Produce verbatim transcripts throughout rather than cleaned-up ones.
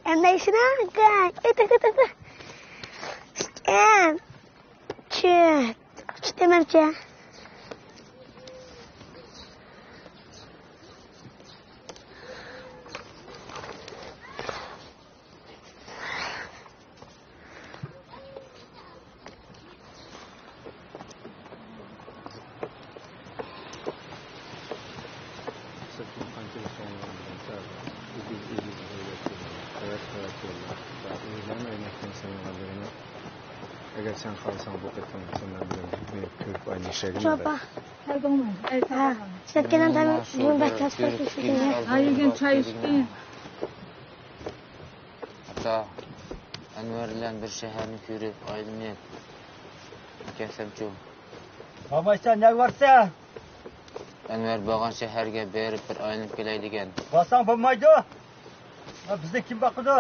And they should not go. Stand. Shit. Shit, man, shit. ئەگەر سەن خالىساڭ، بۇ قېتىم سەن مەن بىلەن كۆرۈپ ئايلىنىشايلى. شۇ ئاپا. ھە، سەتكەن ئادەم يۇمۇر بەك تەس. ھە، يېگىن، چاي ئىچكىن. ئاتا، ئەنۋەر بىلەن بىر شەھەرنى كۆرۈپ ئايلىنىپ كەلسەمچۇ؟ بارمايسەن، نەگە بارسەن؟ ئەنۋەر بارغان شەھەرگە بېرىپ بىر ئايلىنىپ كېلەي دېگەن. بارساڭ بولمايدۇ. ھە، بىزنى كىم باقىدۇ؟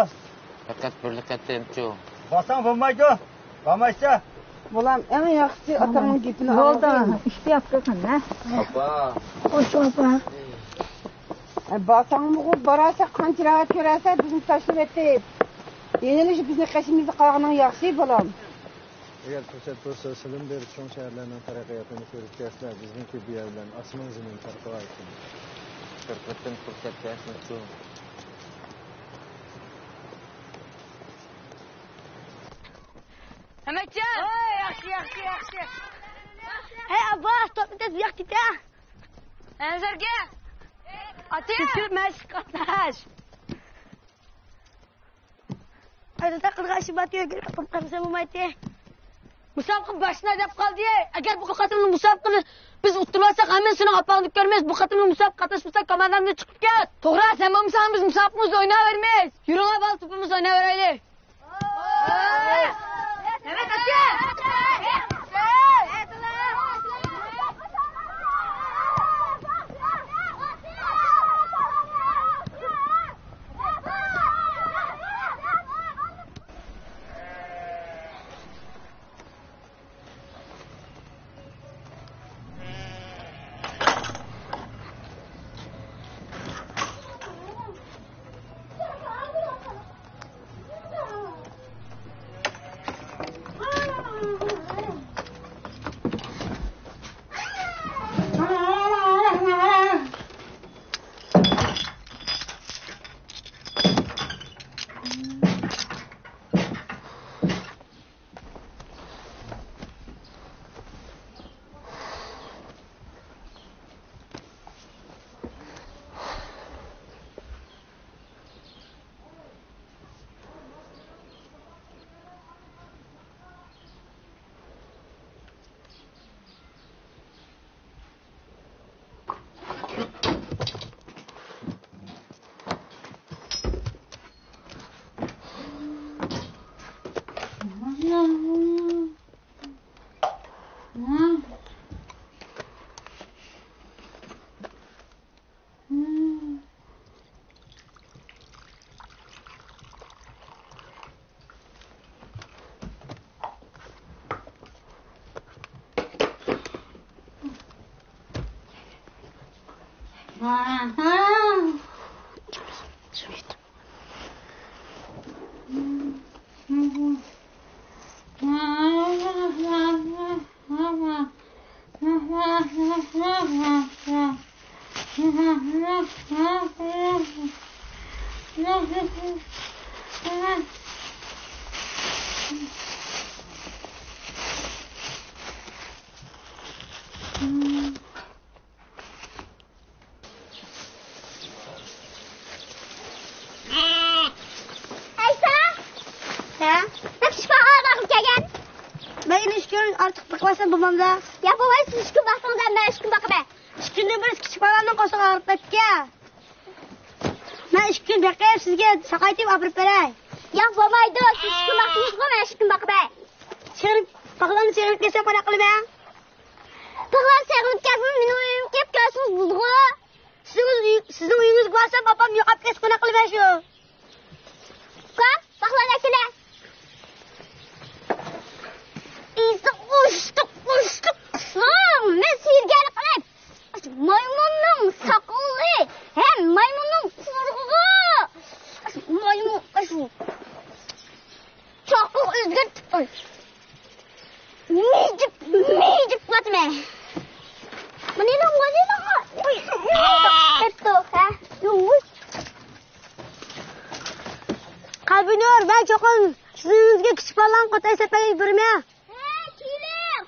پەقەت بىرلا قېتىمچۇ؟ بارساڭ بولمايدۇ. بارمايسەن. بالام، ئەڭ ياخشىسى ئاتاڭنىڭ گېپىنى ئاڭلىغىن. بولدى. ئىشتى ياپقىلىقىم، ھە؟ ئاپا. خوش ئاپا. ئە، بارساڭمۇ بارارسەن، قانچە راھەت كۆرەرسەن، بىزنى تاشلىۋېتىپ. يەنىلا شۇ بىزنىڭ قېشىمىزدا قالغىنىڭ ياخشى، بالام. ئەگەر پۇرسەت بولسا، سىلىمۇ بېرىپ چوڭ شەھەرلەرنىڭ تەرەققىياتىنى كۆرۈپ كەلسىلە، بىزنىڭكى بۇ يەر بىلەن ئاسمان زېمىن پەرقى بار ئىكەن. بىر قېتىم پۇرسەت بەرسىڭىزچۇ؟ ئەمەتجان! ۋاي، ياخشى، ياخشى، ياخشى. ھەي، ئابباس، توپنى تېز بۇ ياققا تېپە. ئەنزەرگە! ئاتە! كۆچۈرۈپ مەشىق قاتناش. ئايرىلسا قىلغان ئىشى بار، تۆگىلەپ قارىسا بولمايتتى. مۇسابىقە باشلىنار دەپ قالدى. ئەگەر بۇ قېتىملىق مۇسابىقىنى بىز ئۇتتۇرۇۋالساق، ھەممە سېنىڭ ئاپاڭنى كۆرىمىز. بۇ قېتىملىق مۇسابىقە قاتناشمىساڭ، كاماندامدىن چىقىپ كەت. توغرا، سەن بولمىساڭ، بىز مۇسابىقىمىزنى ئويناۋەرمەيمىز. يۈرۈڭلار، بالىلار، توپىمىزنى ئويناۋېرەيلى. ئەيسا! ھە؟ مەن كىچىك بالىغا بېقىپ كەلگەن. مەن ئىككى كۈن ئارتۇق بېقىۋالسام بولمامدۇ؟ يا بولمايدۇ، سىز ئىككى كۈن باقسىڭىز، مەن ئۈچ كۈن باقىمەن. ئىككى كۈندىن بىر كىچىك بالامنىڭ قورسىقى ئاغرىپ كەتتىكەن. مەن ئىككى كۈن بېقىپ سىزگە ساقايتىپ ئاپىرىپ بېرەي. يا بولمايدۇ، سىز ئىككى كۈن باقتىڭىزغۇ، مەن ئۈچ كۈن باقىمەن. سېغىنىپ، بالىلارنى سېغىنىپ كەلسەم قانداق قىلىمەن؟ بالىلار سېغىنىپ كەلسىمۇ مېنىڭ ئۆيۈمگە كېلىپ كەلسىڭىز بولىدىغۇ. سىزنىڭ ئۆي-، سىزنىڭ ئۆيىڭىزگە بارسام، ئاپام يوقاپ كەتسە قانداق قىلىمەن شۇ؟ كۆر، باقلاۋەتتىلە. ئىزى ئۇشتۇق، ئۇشتۇق، ئۇشتۇق. مەن سىزگە قىلىپ. مايمۇننىڭ ساقىلى ھەم مايمۇننىڭ قۇيرۇقىغا. مايمۇن، ئاشۇ. چاقىرىق ئۆزگەرتىپ قوي. مىجىپ، مىجىپ قىلاتىمەن. مانا ئېلىڭ، مانا ئېلىڭ. قېپتۇ، ھە؟ يۇڭۇش. قەلبىنۇر، مەن چوقۇم سىزنىڭ ئۆيىڭىزگە كىچىك بالىلارنى قوتاي سەپەرگە بېرىمەن. ھە، كېلىڭ.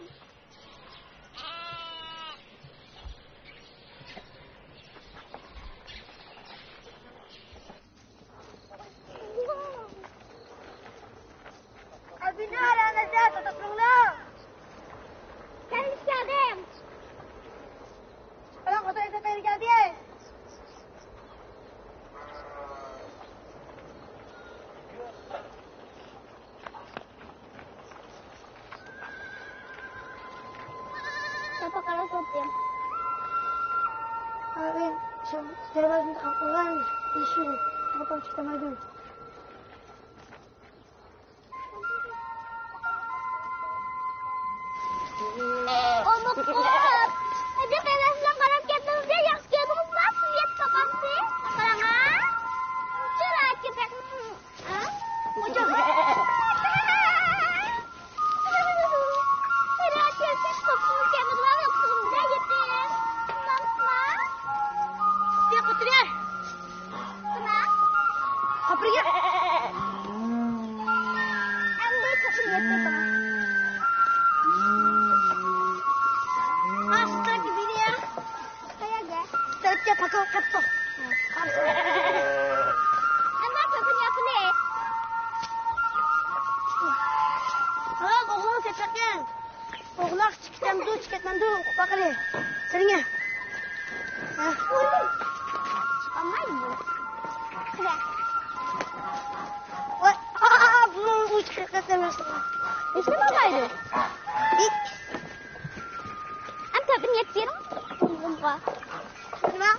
ئومۇقۇپ، ئەجەب ھەۋەس بىلەن قاراپ كەتتىڭىز يا، ياخشى كەلدىڭىزما؟ سۆۋيەت پاپاسى. قاراڭا. شۇ راكى بەك. قەيەرگە؟ سىرتقا پاكاۋ قىپتۇ. ئەمما كۆپىنى ياپىلى. ھا، بوغۇڭ سېتىقىڭ. ئوغلاق چىقىتەمدۇ، چىقىتمەمدۇ، ئۇقۇپ باقىلى. سېنىڭ. ھا. چىقالمايدۇ بۇ. قىلە. ۋاي، ئا، ئا، ئا، بۇ، بۇ چىقىتمەمدۇ. ھېچنېمە بولمايدۇ. ھېچ. ئەمدى كۆپىنى يەپ بېرىڭ. بۇغۇمغا. نېمە؟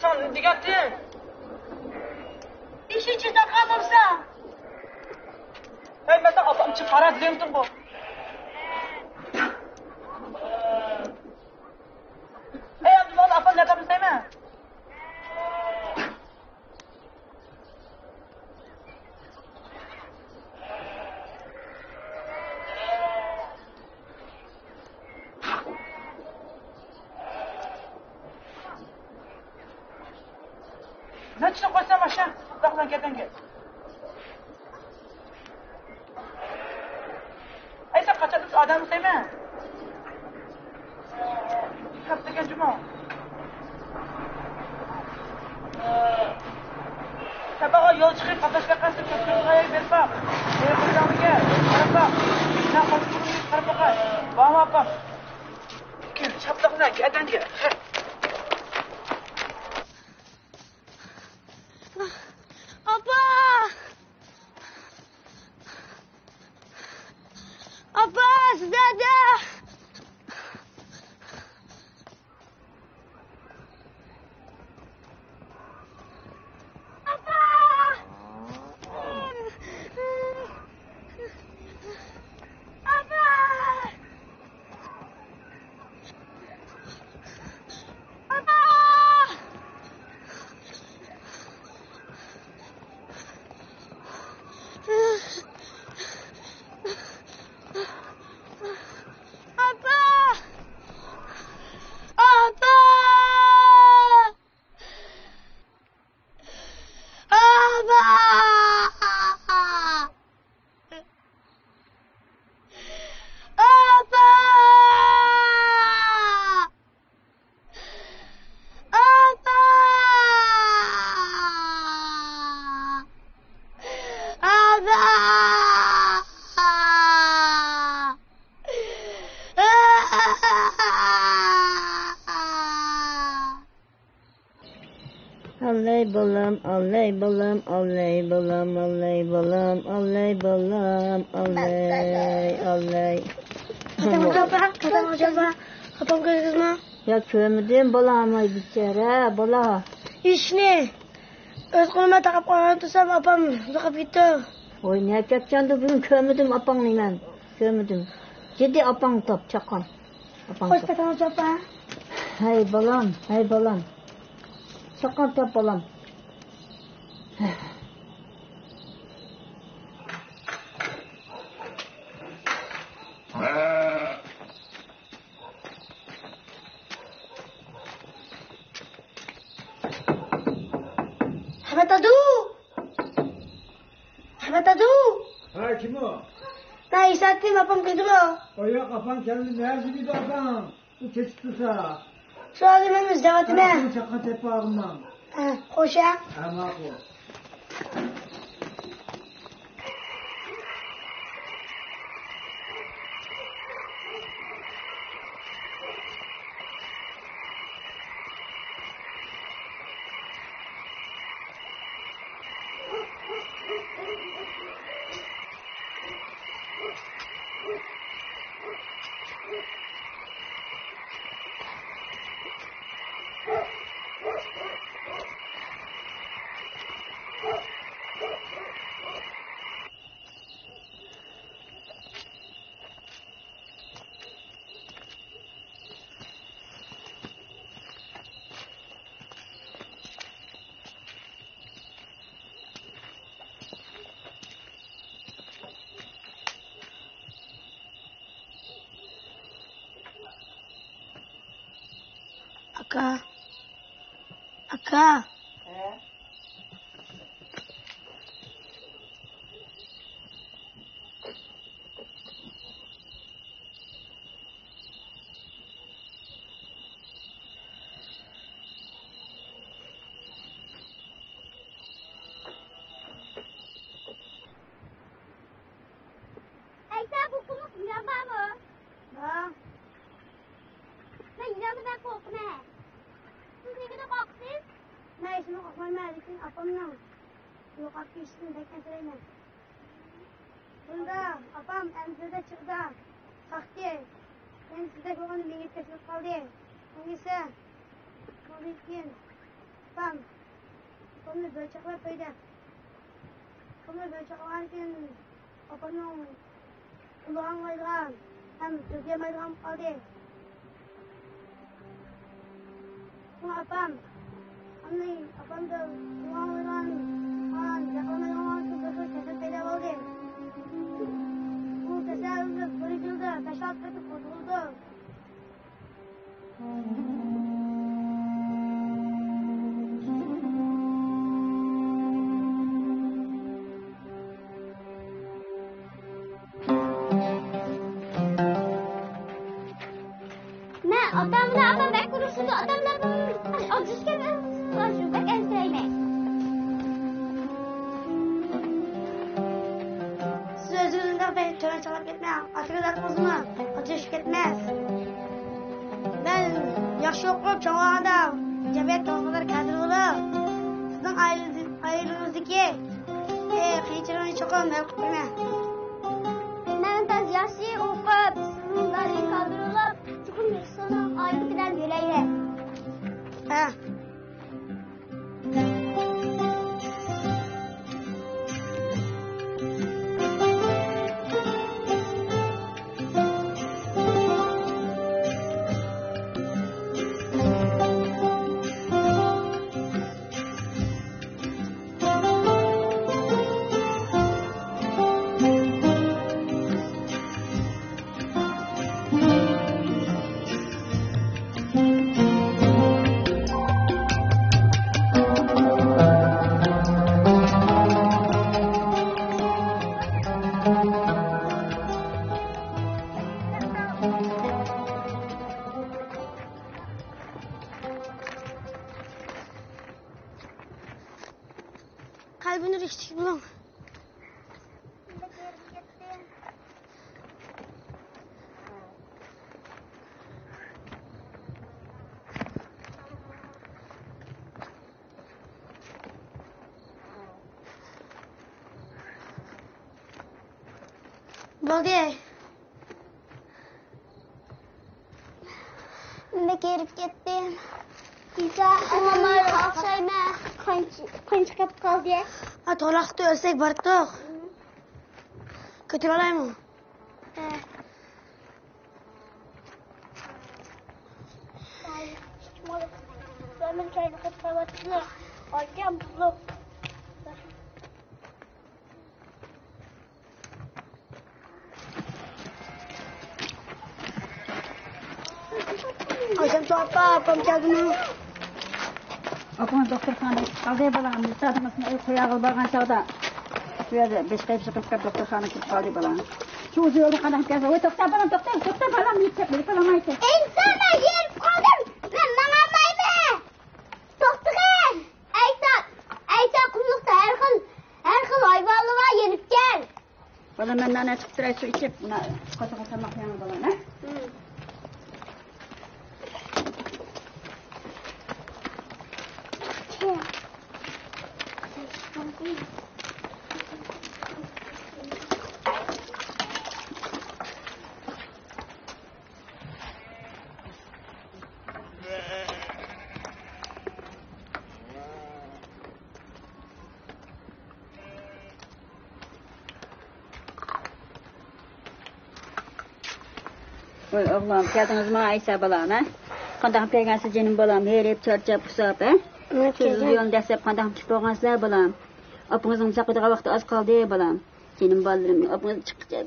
سەن نېمە دېگەنتىڭ؟ ئىشىك چىداققان بولسا. ھەي، مەن ساڭا ئاپام چىقارا دېگەنتىمغۇ. ھەي، ئەمدى مانا ئاپام نەدە بىلسەيمەن؟ نەچچە قويسام ئاشۇ داغلان كەتەڭگە. ئەي، سەن قاچان ئادەم سەيمەن؟ كەپتىكەن جۇمۇ. سەپەرگە يول چىقىپ قاتناشمايقانسىز، كۆپ كۆرۈنگەن يەرگە بېرىپ باق. مېنىڭ كۆزۈمگە قاراپ باق. مېنىڭ قاچا-قۇرۇقۇمغا قاراپ باققىن. بارما ئاپام؟ شاپىلاقلا گەدەنگە. ئاپا! ئاپا، سىزدە! ئاپا! ئاپا! ئاپا! ئاپا! ئاپا! ئاپا! ئاپا! ئاپا! ئاپا! ئاللاي بالام، ئاللاي بالام، ئاللاي بالام، ئاللاي بالام، ئاللاي بالام، ئاللاي، ئاللاي. قاتاڭ ئاپا، قاتاڭ ئاپا، ئاپام كۆردىڭىزمۇ؟ يا، كۆرمىدىم بالام، ئاي بىچارە بالا. ئىشنى ئۆز قولۇمدا تاقاپ قالغان تۇرسام، ئاپام يوقاپ كېتىپتۇ. ۋاي، نەگە كەتكەندۇ؟ بۈگۈن كۆرمىدىم ئاپاڭنى مەن. كۆرمىدىم. جىددىي ئاپاڭنى تاپ، چاققان. ئاپاڭنى خوش تاپ. كەتىڭىز، ئاپا. ھەي، بالام، ھەي، بالام. چاققان تاپ، بالام. ئەمەت دادۇ! ئەمەت دادۇ! ھە، كىم ئۇ؟ مەن ئىساتتىن، ئاپام كىردىمۇ؟ ئۇ ياق، ئاپاڭ كەلدى، نەدە ئىدى ئاپاڭ؟ ئۇ كېچىكتى سا. شۇ ھازىر مەن ئىزدەۋاتىمەن. ھە، چاققان تېپىپ ئالغىنىڭ. ھە، خوش ھە. ھە، ماقۇل. ئاكا. ئاكا. ھە؟ ئەيسا، بۇ قۇملۇق يىلان بارمۇ؟ بار. مەن يىلاندىن بەك قورقىمەن. سىز نېمىدىن قورقىسىز؟ مەن ھېچنېمىدىن قورقمايمەن، لېكىن ئاپامنىڭ يوقاپ كېتىشىدىن بەك ئەنسىرەيمەن. بۇندا ئاپام ئەمدىدە چىقىدا قاقتى. مەن سىزدەك بولغاندا مېڭىپ كەتكىلى قالدى. ئۇنىسى بۇندىن كېيىن ئاپام، ئاپامنى بۆچەكلەپ قويدى. ئاپامنى بۆچەكلىغاندىن كېيىن ئاپامنىڭ قۇلىقى ئاڭلايدىغان ھەم سۆزلىيەلمەيدىغان بولۇپ قالدى. شۇڭا ئاپام، ئاپامنى، ئاپامدا قۇلىقى ئاڭلايدىغان، گەپ قىلمايدىغان بولغان ئۈچۈن بىر خىل كېسەل پەيدا بولدى. بۇ كېسەل بىر يىلدا بەش-ئالتە قېتىم قوزغىلىدۇ. مەن ئاتامنى، ئاتام بەك ئۇرۇشىدۇ، ئاتامنى، ئاتام ئاجىز ئىكەن، بەك ئەنسىرەيمەن. ئۆزىڭىزنى بەك تۆۋەن چاغلاپ كەتمەڭ. ئاتىڭىز ئاتمىسىمۇ ئاجرىشىپ كەتمەس. مەن ياخشى ئوقۇپ چوڭ بولغاندا جەمئىيەتكە ئالقىدار كادىر بولۇپ، سىزنىڭ ئائىلىڭىزدىكى، ئائىلىڭىزدىكى، ئى، قىيىنچىلىقنى چوقۇم ھەل قىلىپ بېرىمەن. مەن تېز ياخشى ئوقۇپ سىزنىڭ دارى كادىر بولۇپ، چوقۇم سىزنىڭ ئائىلىدىكىدەك يۆلەيلى. ھە. قەلبىنى رىشتىك بولۇڭ. بولدى. بەك ھېرىپ كەتتىم. ئىسا، ئەمما ئوخشايمەن. قانچە، قانچە قېلىپ قالدى؟ ئا، توراقتا ئۆلسەك بارتۇق. كۆتۈرۈۋالايمۇ؟ ھە. ئايسەمتۇ ئاپا، ئاپام كەلدىمۇ؟ ئاپام دوختۇرخانىدا كېتىپ قالدى، بالام. بىز سادىقنىڭ ئۆيىگە قوياغىلى بارغان چاغدا، شۇ يەردە بېشى قېيىپ چىقىپ كەپ دوختۇرخانىغا كېتىپ قالدى، بالام. شۇ ئۇزۇن يولدا قانداق كەلسە، ۋاي، توختا، بالام، توختا، توختا، بالام، يېتىپ كەتمىدى، بالام، ئايتى. ئىنسان، مەن ھېرىپ قالدىم، مەن ماڭالمايمەن. توختىغىن! ئەيسا، ئەيسا، قۇملۇقتا ھەر خىل، ھەر خىل ھايۋانلار بار، يېنىپ كەل. بالام، مەن نان ئېچىپ تۇراي، سۇ ئىچىپ، مانا قوسۇققا سالماق يەڭ بالام، ھە؟ ۋاي ئوغلۇم، كەلدىڭىزمۇ ئەيسا بالام، ھە؟ قانداق كەلگەنسىز جېنىم بالام، ھېرىپ، چارچاپ، قۇساپ، ھە؟ مەن شۇ كەلگەن. يولنى دەسسەپ قانداق كېتىپ بولغانسىزلەر بالام؟ ئاپىڭىزنىڭ چاقىدىغان ۋاقتى ئاز قالدى بالام. جېنىم بالىلىرىم، ئاپىڭىز چىققىچە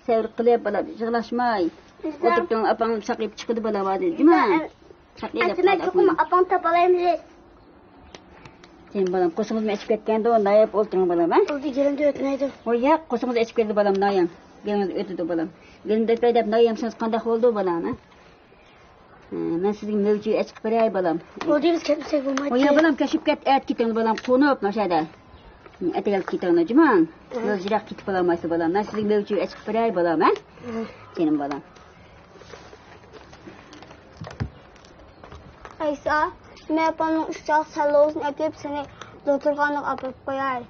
سەۋر قىلىپ، بالام، يىغلاشماي ئۆزۈم ئولتۇرۇپ تۇرۇڭ، ئاپاڭ ساقىيىپ چىقىدۇ، بالام، ھازىر، جۇما. ئەتىمە چوقۇم ئاپاڭ تاپالايمىز. سەن، بالام، قوسىڭىزمۇ ئېچىپ كەتكەندۇ، ناياپ ئولتۇرۇڭ، بالام، ھە؟ ئۇ دېگىنىمدە ئۆتمەيدۇ. ھوي، ياق، قوسىڭىز ئېچىپ كەتتى، بالام، نايام. گېلىڭىز ئۆتىدۇ، بالام. گېلىمدە ئۆتمەي دەپ نايامسىز قانداق بولدۇ، بالام، ھە؟ ھە، مەن سىزگە مۆۋچە ئەچىقىپ بېرەي، بالام. بولدى، بىز كەتمىسەك بولمايتتى. ھوي، يا، بالام، كەچۈپ كەت، ئەتە كېتىڭ، بالام، قونۇپ، ماشەدە. ئەتىگەن كېتىڭلار، جۇمۇڭ. ھە. يول يىراق كېتىپ بولالمايسىز، بالام. مەن سىزگە مۆۋچە ئەچىقىپ بېرەي، بالام، ھە؟ ھە. جېنىم بالام. ئەيسا، مەن ئاپامنىڭ ئۈچ چاق سەللىۋىسىنى ئەكىپ، سېنى دوختۇرخانىغا ئاپىرىپ قوياي.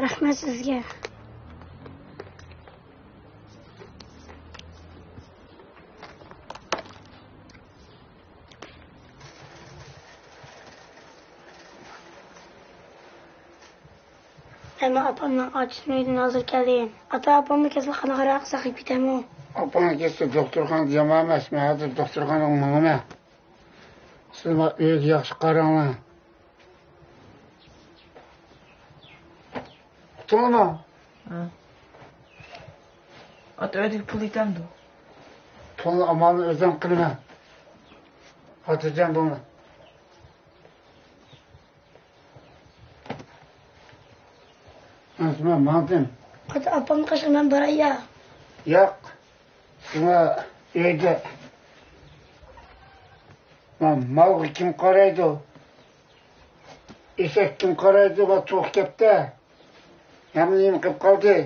رەھمەت سىزگە. مەنمۇ ئاپامنىڭ ئاچىسىنىڭ ئۆيىدىن ھازىر كەلدىم. ئاتا، ئاپامنىڭ كېسىلى قانداقراق، ساقىيىپ كېتەرمۇ؟ ئاپاڭنىڭ كېسىلى دوختۇرخانىدا يامان ئەمەس، مەن ھازىر دوختۇرخانىغا ماڭىمەن. سىز ئۆيگە ياخشى قاراڭلار. ئۇقتۇڭلارمۇ؟ ھە. ئاتا، ئۆيدىكى پۇل يېتەمدۇ؟ پۇلنى ئامالنى ئۆزۈم قىلىمەن. خاتىرجەم بولما. ئەمىسە مەن ماڭدىم. ئاتا، ئاپامنىڭ قېشىغا مەن باراي يا؟ ياق. شۇڭا ئۆيدە ما-، مالغا كىم قارايدۇ؟ ئېشەك كىم قارايدۇ؟ ما توق كەپتە. ھەممە نېمە قىلىپ قالدى؟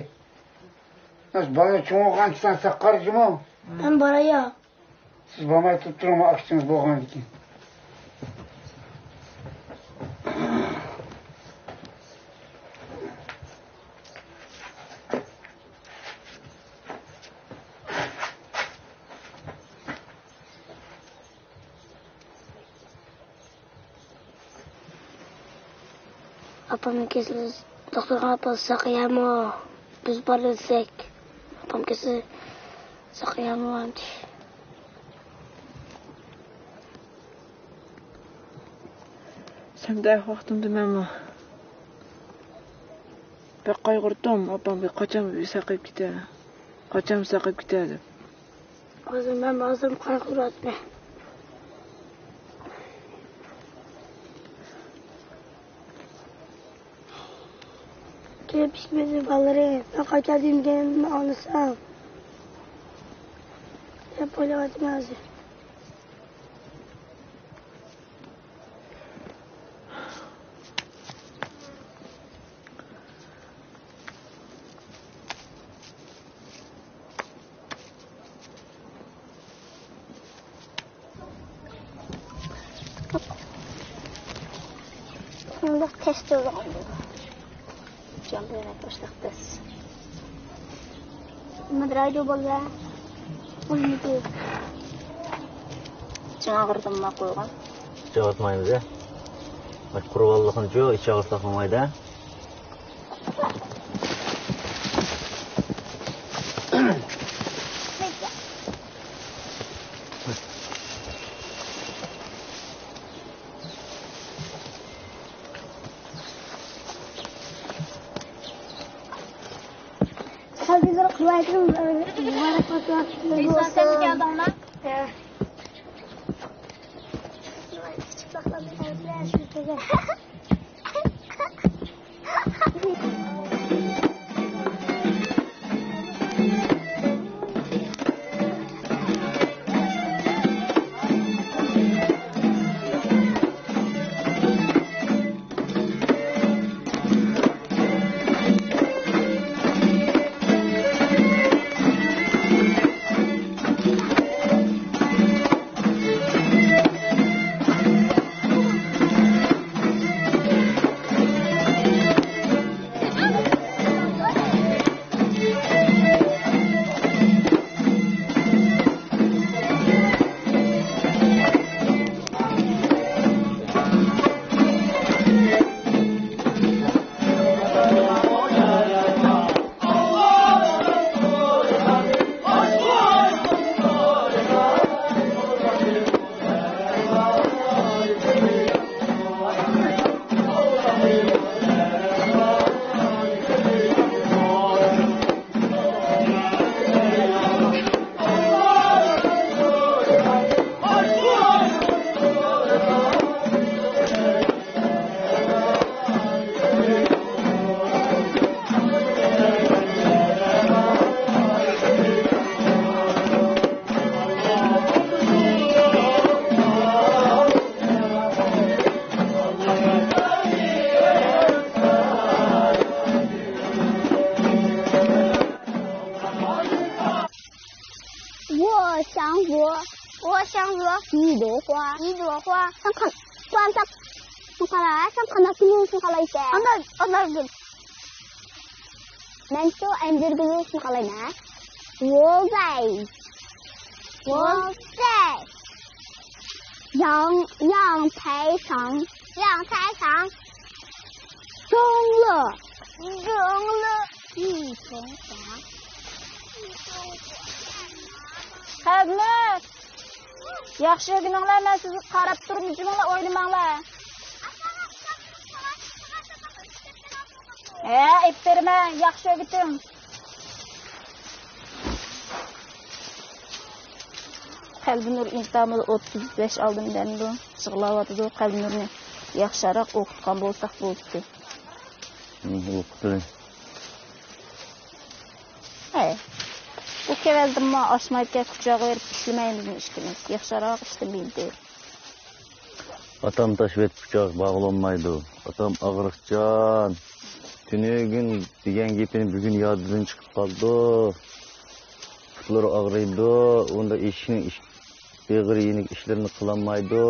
بالا چوڭ بولغانچە سەن ساقار جۇمۇ. مەن بارايا. سىز بارماي تۇرۇپ تۇرۇڭ، ئاكىچىڭىز بولغاندىكىن. ئاپامنىڭ كېسىلى دوختۇرخانىغا ئاپارساق يەمۇ؟ بىز بار دېسەك، ئاپام كېسىلى ساقىيالمىغانتى. سەندەك ۋاقتىمدا مەنمۇ بەك قايغۇردۇم، ئاپام قاچان ساقىيىپ كېتە، قاچان ساقىيىپ كېتە دەپ. ھازىر مەن ھازىر قايغۇرۇۋاتىمەن. كېلىپ ئىشمىدى بالىلىرى، مەن قايتار دېمىگەننى ئاڭلىسام دەپ ئويلاۋاتىمەن ھازىر. شۇنداق تەس تۇرىدىغان بولدى. جان بىلەن باشلاق تەس. نېمە دەيدۇ بالىلار؟ ئون يەتتە. چىڭ ئاغرىدىمما قويغان؟ ئىچ ئاغرىتمايمىز، ھە؟ قۇربانلىقىنچۇ، ئىچ ئاغرىتساق بولمايدۇ، ھە؟ سەن كەلدىڭما؟ ھە. وو شاڭ وو. وو شاڭ وو. يى دو خوا. يى دو خوا. سەن قان-، قان-، سەن قانداق، سەن قانداق كىيىنىشنى خالايسەن؟ ئانا، ئانا. مەنچۇ ئەنجۈرگۈل بولۇشنى خالايمەن. ۋولزاي. ۋولزاي. ياڭ، ياڭ تەيشاڭ. ياڭ تەيشاڭ. زۇڭلۇ. زۇڭلۇ. يى سۇڭ. قەلبىنۇر! ياخشى ئۆگىنىڭلار، مەن سىزگە قاراپ تۇرۇپ جىمىڭلار ئوينىماڭلار. ھە، ئېيتىپ بېرىمەن، ياخشى ئۆگىتىڭ. قەلبىنۇر ئىنتامىدا ئوتتۇز بەش ئالدىم دەمدۇ، يىغلاۋاتىدۇ. قەلبىنۇرنى ياخشىراق ئوقۇتقان بولساق بولدى. ھە. بۇ كېۋەزدىمۇ ئاشمايكەن، كۇچاغا بېرىپ ئىشلىمەيمىزمۇ ئىككىمىز؟ ياخشىراق ئىشلىمەيدۇ. ئاتام تاشلىۋېتىپ كۇچاغا بارغىلى بولمايدۇ. ئاتام ئاغرىقچان. تۈنۈگۈن دېگەن گېپىنى بۈگۈن يادىدىن چىقىپ قالىدۇ. پۇتلىرى ئاغرىيدۇ. ئۇنداق ئىشنى، ئىش، ئېغىر يېنىك ئىشلىرىنى قىلالمايدۇ.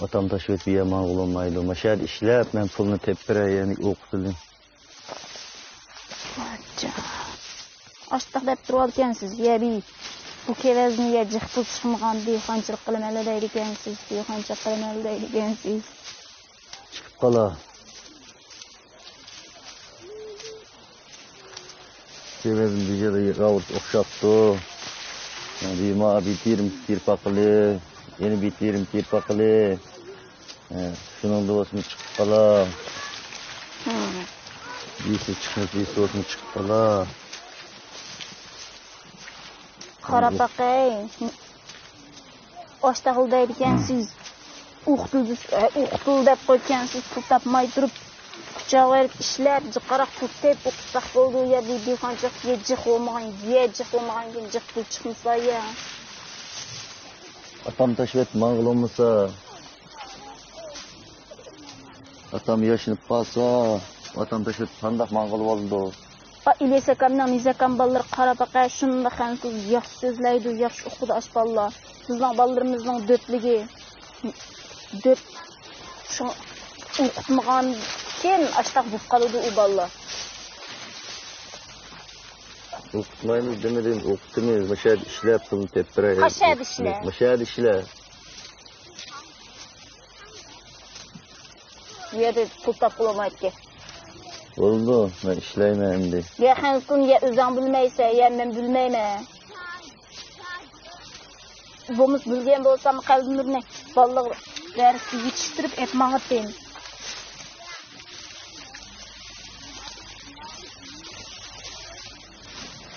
ئاتام تاشلىۋېتىپ يەر ماڭغىلى بولمايدۇ. ماشۇ يەردە ئىشلەپ، مەن پۇلنى تېپىپ بېرەي، يەنى ئوقۇتۇۋېلىڭ. ئاشتاق دەپ تۇرۇۋالىدىكەنسىز. يە بى، بۇ كېۋەزنى يە جىق پۇل چىقمىغان دېھقانچىلىق قىلىمەنلا دەيدىكەنسىز، دېھقانچىلىق قىلىمەنلا دەيدىكەنسىز. چىقىپ قالا. كېۋەزنى بىر يەردە يىغاۋۇرۇپ ئوخشاپتۇ. بىما بىتىرىم تىرپاقىلى، يەنە بىتىرىم تىرپاقىلى. ھە، شۇنىڭدا بولسىمۇ چىقىپ قالا. ھە. دېسە چىقمىسا، دېسە بولسىمۇ چىقىپ قالا. قارا باقاي. ئاشتاغىل دەيدىكەنسىز. ئوقۇتۇل، ئوقۇتۇل دەپ قويغانسىز، پۇل تاپماي تۇرۇپ. كۇچاغا بېرىپ ئىشلەپ، جىقراق پۇل تېپىپ ئوقۇتساق بولىدۇ. يا بۇ دېھقانچىلىق، يە جىق بولمىغان، يە جىق بولمىغان كېيىن جىق پۇل چىقمىسا يا. ئاتام تاشلىۋەتتى ماڭغىلى بولمىسا. ئاتام ياشىنىپ قالسا، ئاتام تاشلىۋەتتى قانداق ماڭغىلى بولىدۇ؟ ئا، ئىلياس ئاكامنىڭ، نىياز ئاكام بالىلىرى قاراپ باقە، شۇنداق خەنزۇ ياخشى سۆزلەيدۇ، ياخشى ئوقۇيدۇ ئاش بالىلار. بىزنىڭ بالىلىرىمىزنىڭ دۆتلۈكى، دۆت، شۇ ئوقۇتمىغاندىكىن ئاشتاق بولۇپ قالىدۇ ئۇ بالىلار. ئوقۇتمايمىز دېمىدىم، ئوقۇتىمىز. مۇشۇ يەردە ئىشلەپ، پۇلنى تېپىپ بېرەي. قايسى يەردە ئىشلەپ؟ مۇشۇ يەردە ئىشلەپ. بۇ يەردە پۇل تاپقىلى بولمايدىكەن. بولىدۇ، مەن ئىشلەيمەن ئەمدى. يا خەنزۇ، يا ئۆزۈڭ بىلمەيسەن، يا مەن بىلمەيمەن. بولمىسا بىلگەن بولسام، قەلبىمىزنى بالىلار دەرسكە يېتىشتۈرۈپ ئېلىپ ماڭاتتىم.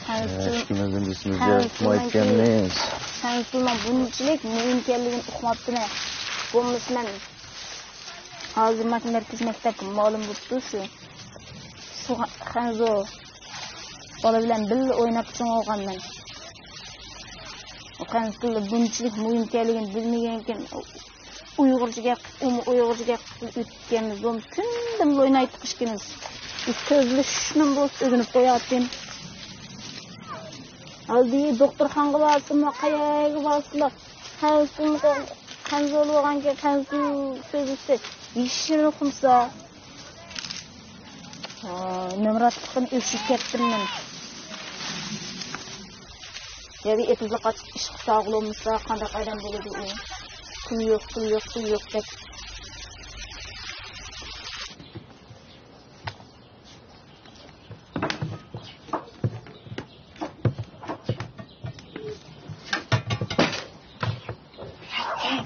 خەنزۇ، ئىككىمىزنىڭ ئىسمىمىزگە خەنزۇنىڭكى، ئۇقمايدىكەنمىز. خەنزۇنىڭ بۇنچىلىك مۇھىم ئىكەنلىكىنى ئۇقماپتىمەن. بولمىسا مەن ھازىر مانا مەركىزىي مەكتەپكە مۇئەللىم بوپتۇ شۇ. شۇ خەنزۇ بالا بىلەن بىللە ئويناپ چوڭ بولغان مەن. ئۇ خەنزۇ تىلى بۇنچىلىك مۇھىم ئىكەنلىكىنى بىلمىگەنكىن، ئۇيغۇرچە گەپ قىلىپ، ئۇمۇ ئۇيغۇرچە گەپ قىلىپ ئۆتكەنمىز. بولمىسا كۈندە ئوينايتتۇق ئىككىمىز. بىز سۆزلىشىشنىمۇ بولسا ئۆگىنىپ قوياتتىم. ئالدى دوختۇرخانىغا بارسىمۇ، قەيەرگە بارسىلا، خەنزۇ، خەنزۇ بولغانكەن، خەنزۇ سۆزلىسە، ھېچنېمە ئۇقمىسا. ھا، نامراتلىقتىن ئۆچۈپ كەتتىم مەن. يا بىر ئېپىزلىق ئاچىپ ئىشقا ساغلىمىسا، قانداق ئادەم بولىدۇ ئۇ؟ پۇل يوق، پۇل يوق، پۇل يوق دەپ.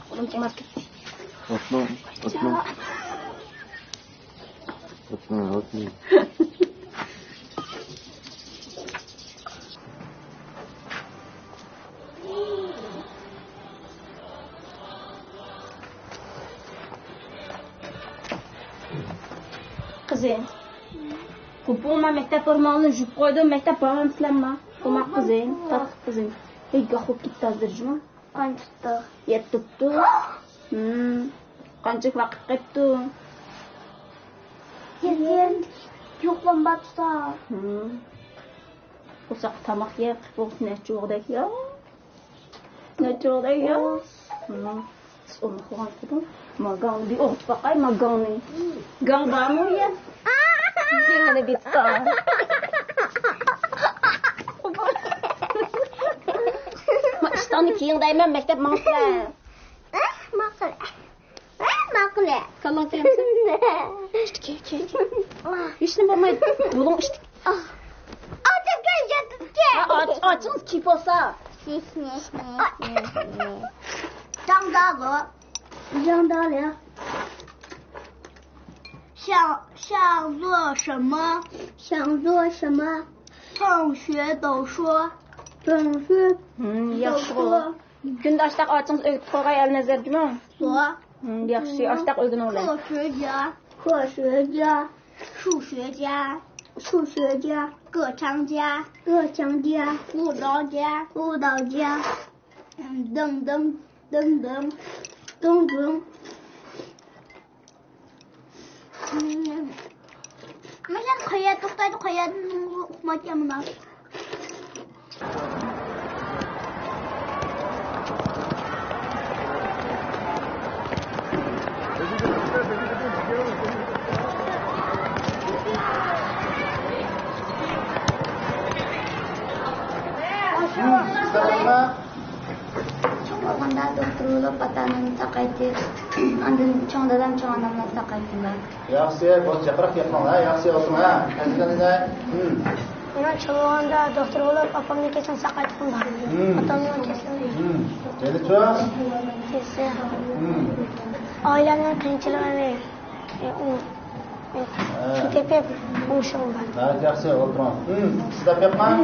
قولۇم تىڭلاپ كەتتى. ئاتما، ئاتما. ئاتما، ئاتما. قىزىم، قوپۇڭما مەكتەپ فورماڭلارنى يۇيۇپ قويدۇم، مەكتەپ بارغانسىلەرما؟ قوماق قىزىم، تاتلىق قىزىم. ھەي، گاھ بولۇپ كېتىپتۇ ھازىر جۇمۇ. قانچە تۇتتى؟ يەتتە تۇتتى. ھىم. قانچە ۋاقىت قېپتۇ؟ يېرىم يوقلام باتسا. ھىم. قورساق تاماق يە، قىپۇق نەچچە ئوغدەك يا. نەچچە ئوغدەك يا. ھىم. سىز ئۇنى قىلغان قىدىڭ. ما گاڭنى بىر ئوغۇت باقاي، ما گاڭنى. گاڭ بارمۇ يا؟ گېڭىنى بىتتا. ما ئىشتاننى كىيىڭ دەيمەن، مەكتەپ ماڭىسىلەر. ماقۇل. ماقۇل. كاللاڭ تەگمىسۇن. ئىشتىكى، كى، كى. ھېچنېمە بولمايدۇ. بۇلۇڭ ئىشتىكى. ئاچ، ئاچىڭىز كىپ بولسا. 长大了。长大了。 想做什么？想做什么？同学都说。同学都说。 كۈندە ئاشتاق ئاچىڭىز ئۆگىتىپ قويغاي ئەلنەزەر جۇمۇ. 说。 ياخشى، ئاشتاق ئۆگىنىڭلار. 科学家。科学家。数学家。数学家。歌唱家。歌唱家。舞蹈家。舞蹈家。 等等，等等，等等。مەسىلەن، قايەردە توختايدۇ، قايەردىن ئۇقمايتتى مۇنداق. چوڭ بولغاندا دوختۇر بولۇپ، ئاتا-ئانامنى ساقايتىپ، ئاندىن چوڭ دادام، چوڭ ئانامنى ساقايتىمەن. ياخشى، بولدى، جىقراق گەپ قىلما، ياخشى ئولتۇرۇڭ، ھە. مەن چوڭ بولغاندا دوختۇر بولۇپ، ئاپامنىڭ كېسىنى ساقايتقۇم بار. ئاتامنىڭ كېسىنى. يەنىچۇ؟ كېسە. ئائىلەمنىڭ قىيىنچىلىقىنى، ئۇ، ئۇ، تېپىپ، ئوڭشىغۇم بار. ھە، ياخشى، ئولتۇرۇڭ. سىز دەپ بېقىڭ.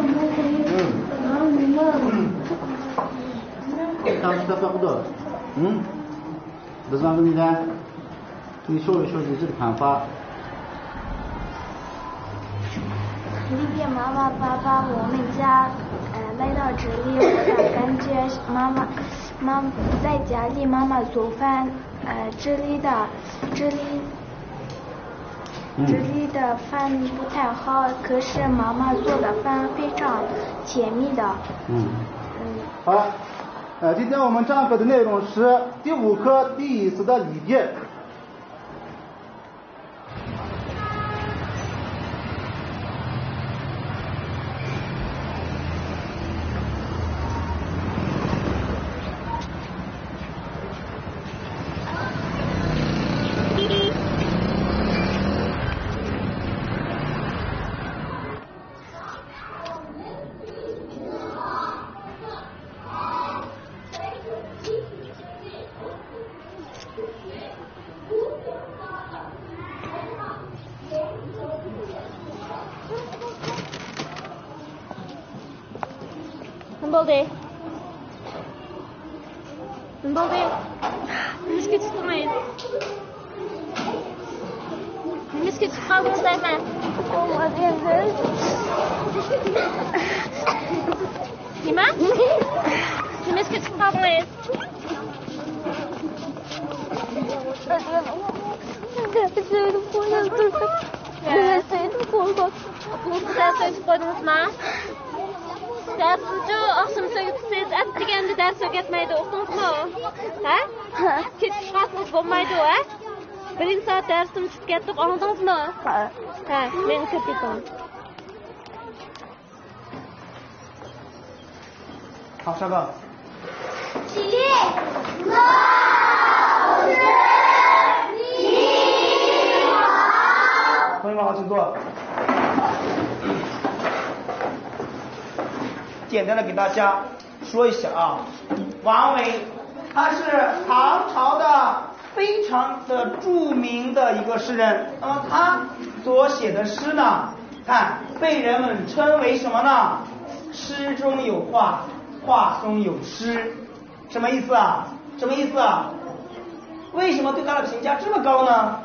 تامسا دەپ بېقىدۇ. بىز ئاندىن 你说，你说你这个看法。谢谢妈妈、爸爸，我们家，呃，来到这里，我的感觉是妈妈，妈妈在家里，妈妈做饭，呃，这里的，这里，这里的饭不太好，可是妈妈做的饭非常甜蜜的。嗯。嗯。好，呃，今天我们唱歌的内容是第五课第一次的离别。نېمە بولدى؟ نېمە بولدى؟ نېمىشقا تۇتۇلمايدۇ؟ نېمىشقا تۇتۇپ قالدىڭىز دەيمەن؟ نېمە؟ نېمىشقا تۇتۇپ قالدىڭىز؟ دەرس ئۆتۈپ قويدىڭىزما؟ دەرسنىچۇ ئاخشىمى سۆگىتىسىز، ئەتىگەندە دەرس ئۆگەتمەيدۇ، ئۇقتىڭىزمۇ؟ ھە؟ كېچىكىپ قالسىڭىز بولمايدۇ، ھە؟ بىرىنچى سائەت دەرستىن چۈشۈپ كەتتۇق، ئاڭلىدىڭىزمۇ؟ ھە، مېنى كىرىپ كېتىڭ.简单的给大家说一下啊，王维他是唐朝的非常的著名的一个诗人。那么他所写的诗呢，看，被人们称为什么呢？诗中有画，画中有诗。什么意思啊？什么意思啊？为什么对他的评价这么高呢？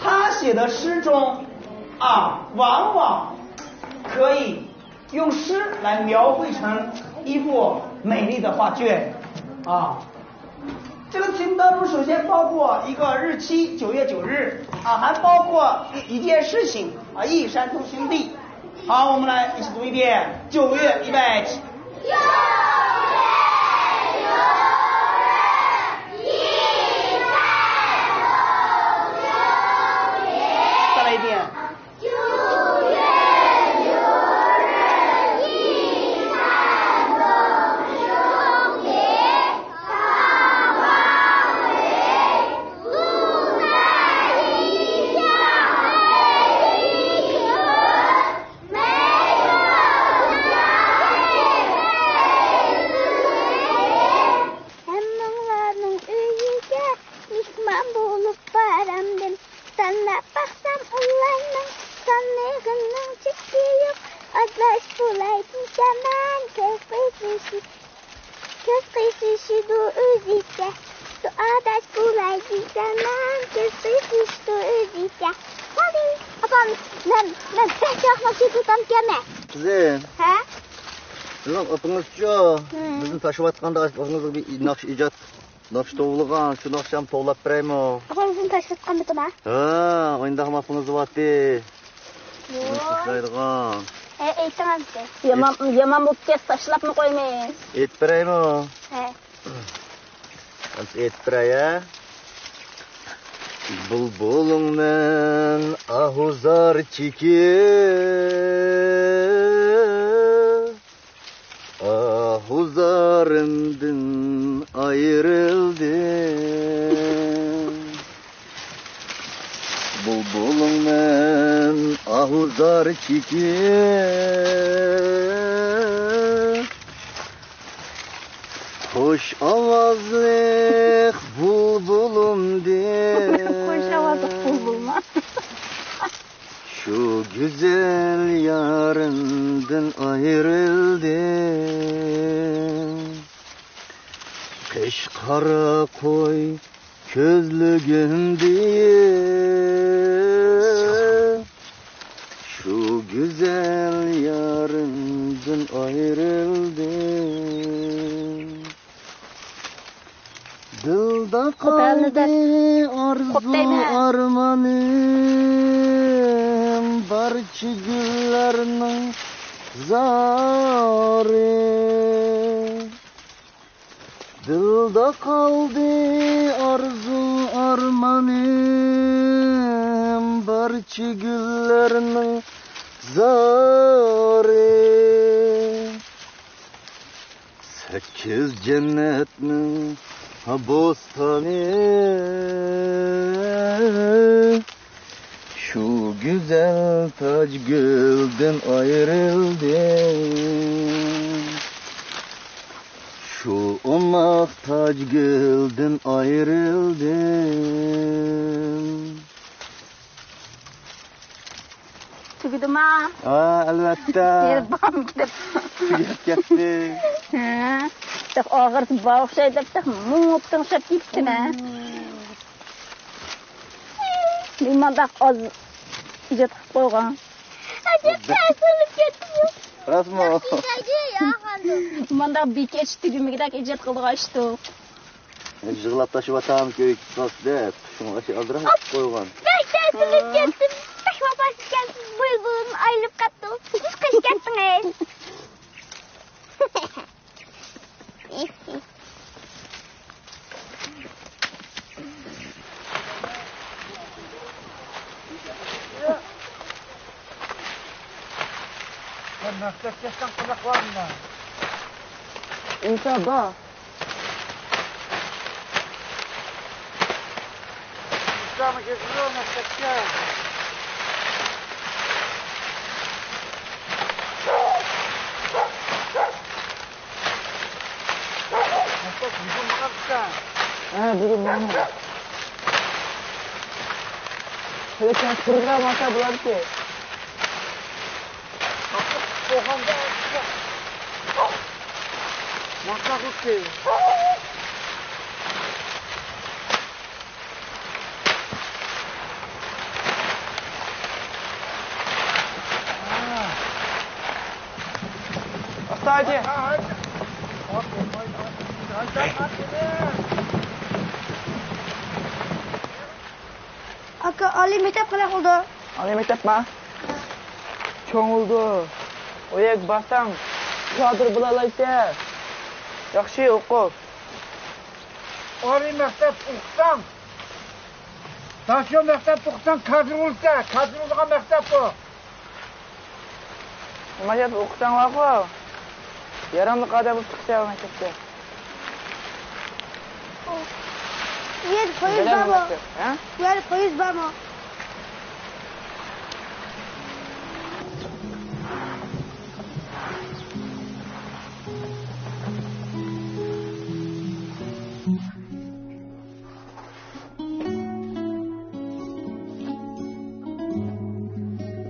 他写的诗中啊，往往可以用诗来描绘成一幅美丽的画卷啊。这个清单中首先包括一个日期，九月九日啊，还包括一一件事情啊，一山东兄弟。好，我们来一起读一遍，九月，预备，起。再来一遍。ھەممىڭلارنىڭ ئۆيىگە مېھمان بولۇپ بارامدىم. ساناپ باقسام ئۇلارنىڭ سانلىقىنىڭ چېكى يوق. ئازلاش بولاي دېسەم، كۆز قىسىشىدۇ ئۆزىچە. دۇئاداش بولاي دېسەم، كۆز قىسىشىدۇ ئۆزىچە. بولدى، ئاپام، مەن، مەن بەك ياخشى كېتىۋاتامسەن. قىزىم. ھە؟ بىزنىڭ ئاپىڭىزچۇ؟ بىزنى تاشلاۋاتقاندا ئاپىڭىزغا بىر ناخشا ئىجاد ناخشا توۋلىغان، شۇ ناخشامنى توۋلاپ بېرەيمۇ؟ ئاپام سىزنى تاشلاتقانمىدىما؟ ھە، ئاينداق ماپىڭىز بارتى. يوق. سىزنى تاشلايدىغان. ھە، ئېيتىڭ ئەمدى. يامان، يامان بوپتۇ، تاشلاپمۇ قويماي. ئېيتىپ بېرەيمۇ؟ ھە. ئەمدى ئېيتىپ بېرەي، ھە؟ بۇلبۇلۇڭ مەن ئاھۇ زار چېكىپ، ئاھۇ زارىمدىن ئايرىلدىم. بۇلبۇلۇڭ مەن ئاھۇ زار چېكىپ، خۇش ئاۋازلىق بۇلبۇلۇمدىن. خۇش ئاۋازلىق بۇلبۇلما. شۇ گۈزەل يارىمدىن ئايرىلدىم. قىش قارا قوي كۆزلۈكۈمدىن، شۇ گۈزەل يارىمدىن ئايرىلدىم. دىلدا قوپالنى دەپ قالدى ئارزۇ قوپتايمەن. ئارمانىم بارچە گۈللەرنىڭ زارى. دىلدا قالدى ئارزۇ ئارمانىم، بارچە گۈللەرنىڭ زارى. سەككىز جەننەتنىڭ بوستانى، شۇ گۈزەل تاجگۈلدىن ئايرىلدىم. شۇ ئوماق تاجگۈلدىن ئايرىلدىم. تۈگىدىما؟ ھا، ئەلۋەتتە. يېرى بارمىكىن دەپ. تۈگەپ كەتتى. ھە. تېخى ئاخىرسى بار ئوخشايدۇ دەپ، تېخى مۇڭۇپ تىڭشاپ كېتىپتىمەن. مېنى مانداق ئاز ئىجاد قىلىپ قويغان. ئەجەب تەسىرلىك كەتتىم. راستمۇ؟ مانداق بېكەش تۈگىمىگۈدەك ئىجاد قىلىدىغان ئىشتۇ. يىغلاپ تاشلىۋاتامكۇ ئۆيگە كېتىپ قالسا دەپ، شۇڭا ئاشۇ ئالدىراپ قويغان. بەك تەسىرلىك كەتتىم. بەك ۋاپاسىز ئىكەنسىز، بۇلبۇلۇم ئايرىلىپ قاپتۇ. سىز قېچىپ كەتتىڭىز. سەن مەكتەپكە كەتسەڭ قانداق بارىمەن؟ ئىنشاللا. ئىنشاللا كېتىدۇ مەكتەپكە. مەكتەپ بۈگۈن ماڭامسەن؟ ھە، بۈگۈن ماڭىمەن. لېكىن پۇرلا ماڭسا بولامتى؟ ئاستا ھاجى. ئاكا، ئالىي مەكتەپ قانداق بولدى؟ ئالىي مەكتەپما؟ چوڭ بولدى. ئۇ يەرگە بارساڭ، كادىر بولالايسەن. ياخشى ئوقۇپ. ئالىي مەكتەپ ئوقۇساڭ، داشيو مەكتەپ ئوقۇساڭ، كادىر بولىسەن. كادىر بولىدىغان مەكتەپ بۇ. نېمە دەپ ئوقۇساڭلارغۇ؟ ياراملىق ئادەم بولۇپ چىقىسەن مەكتەپتە. بۇ يەردە پويىز بارمۇ؟ ھە؟ بۇ يەردە پويىز بارمۇ؟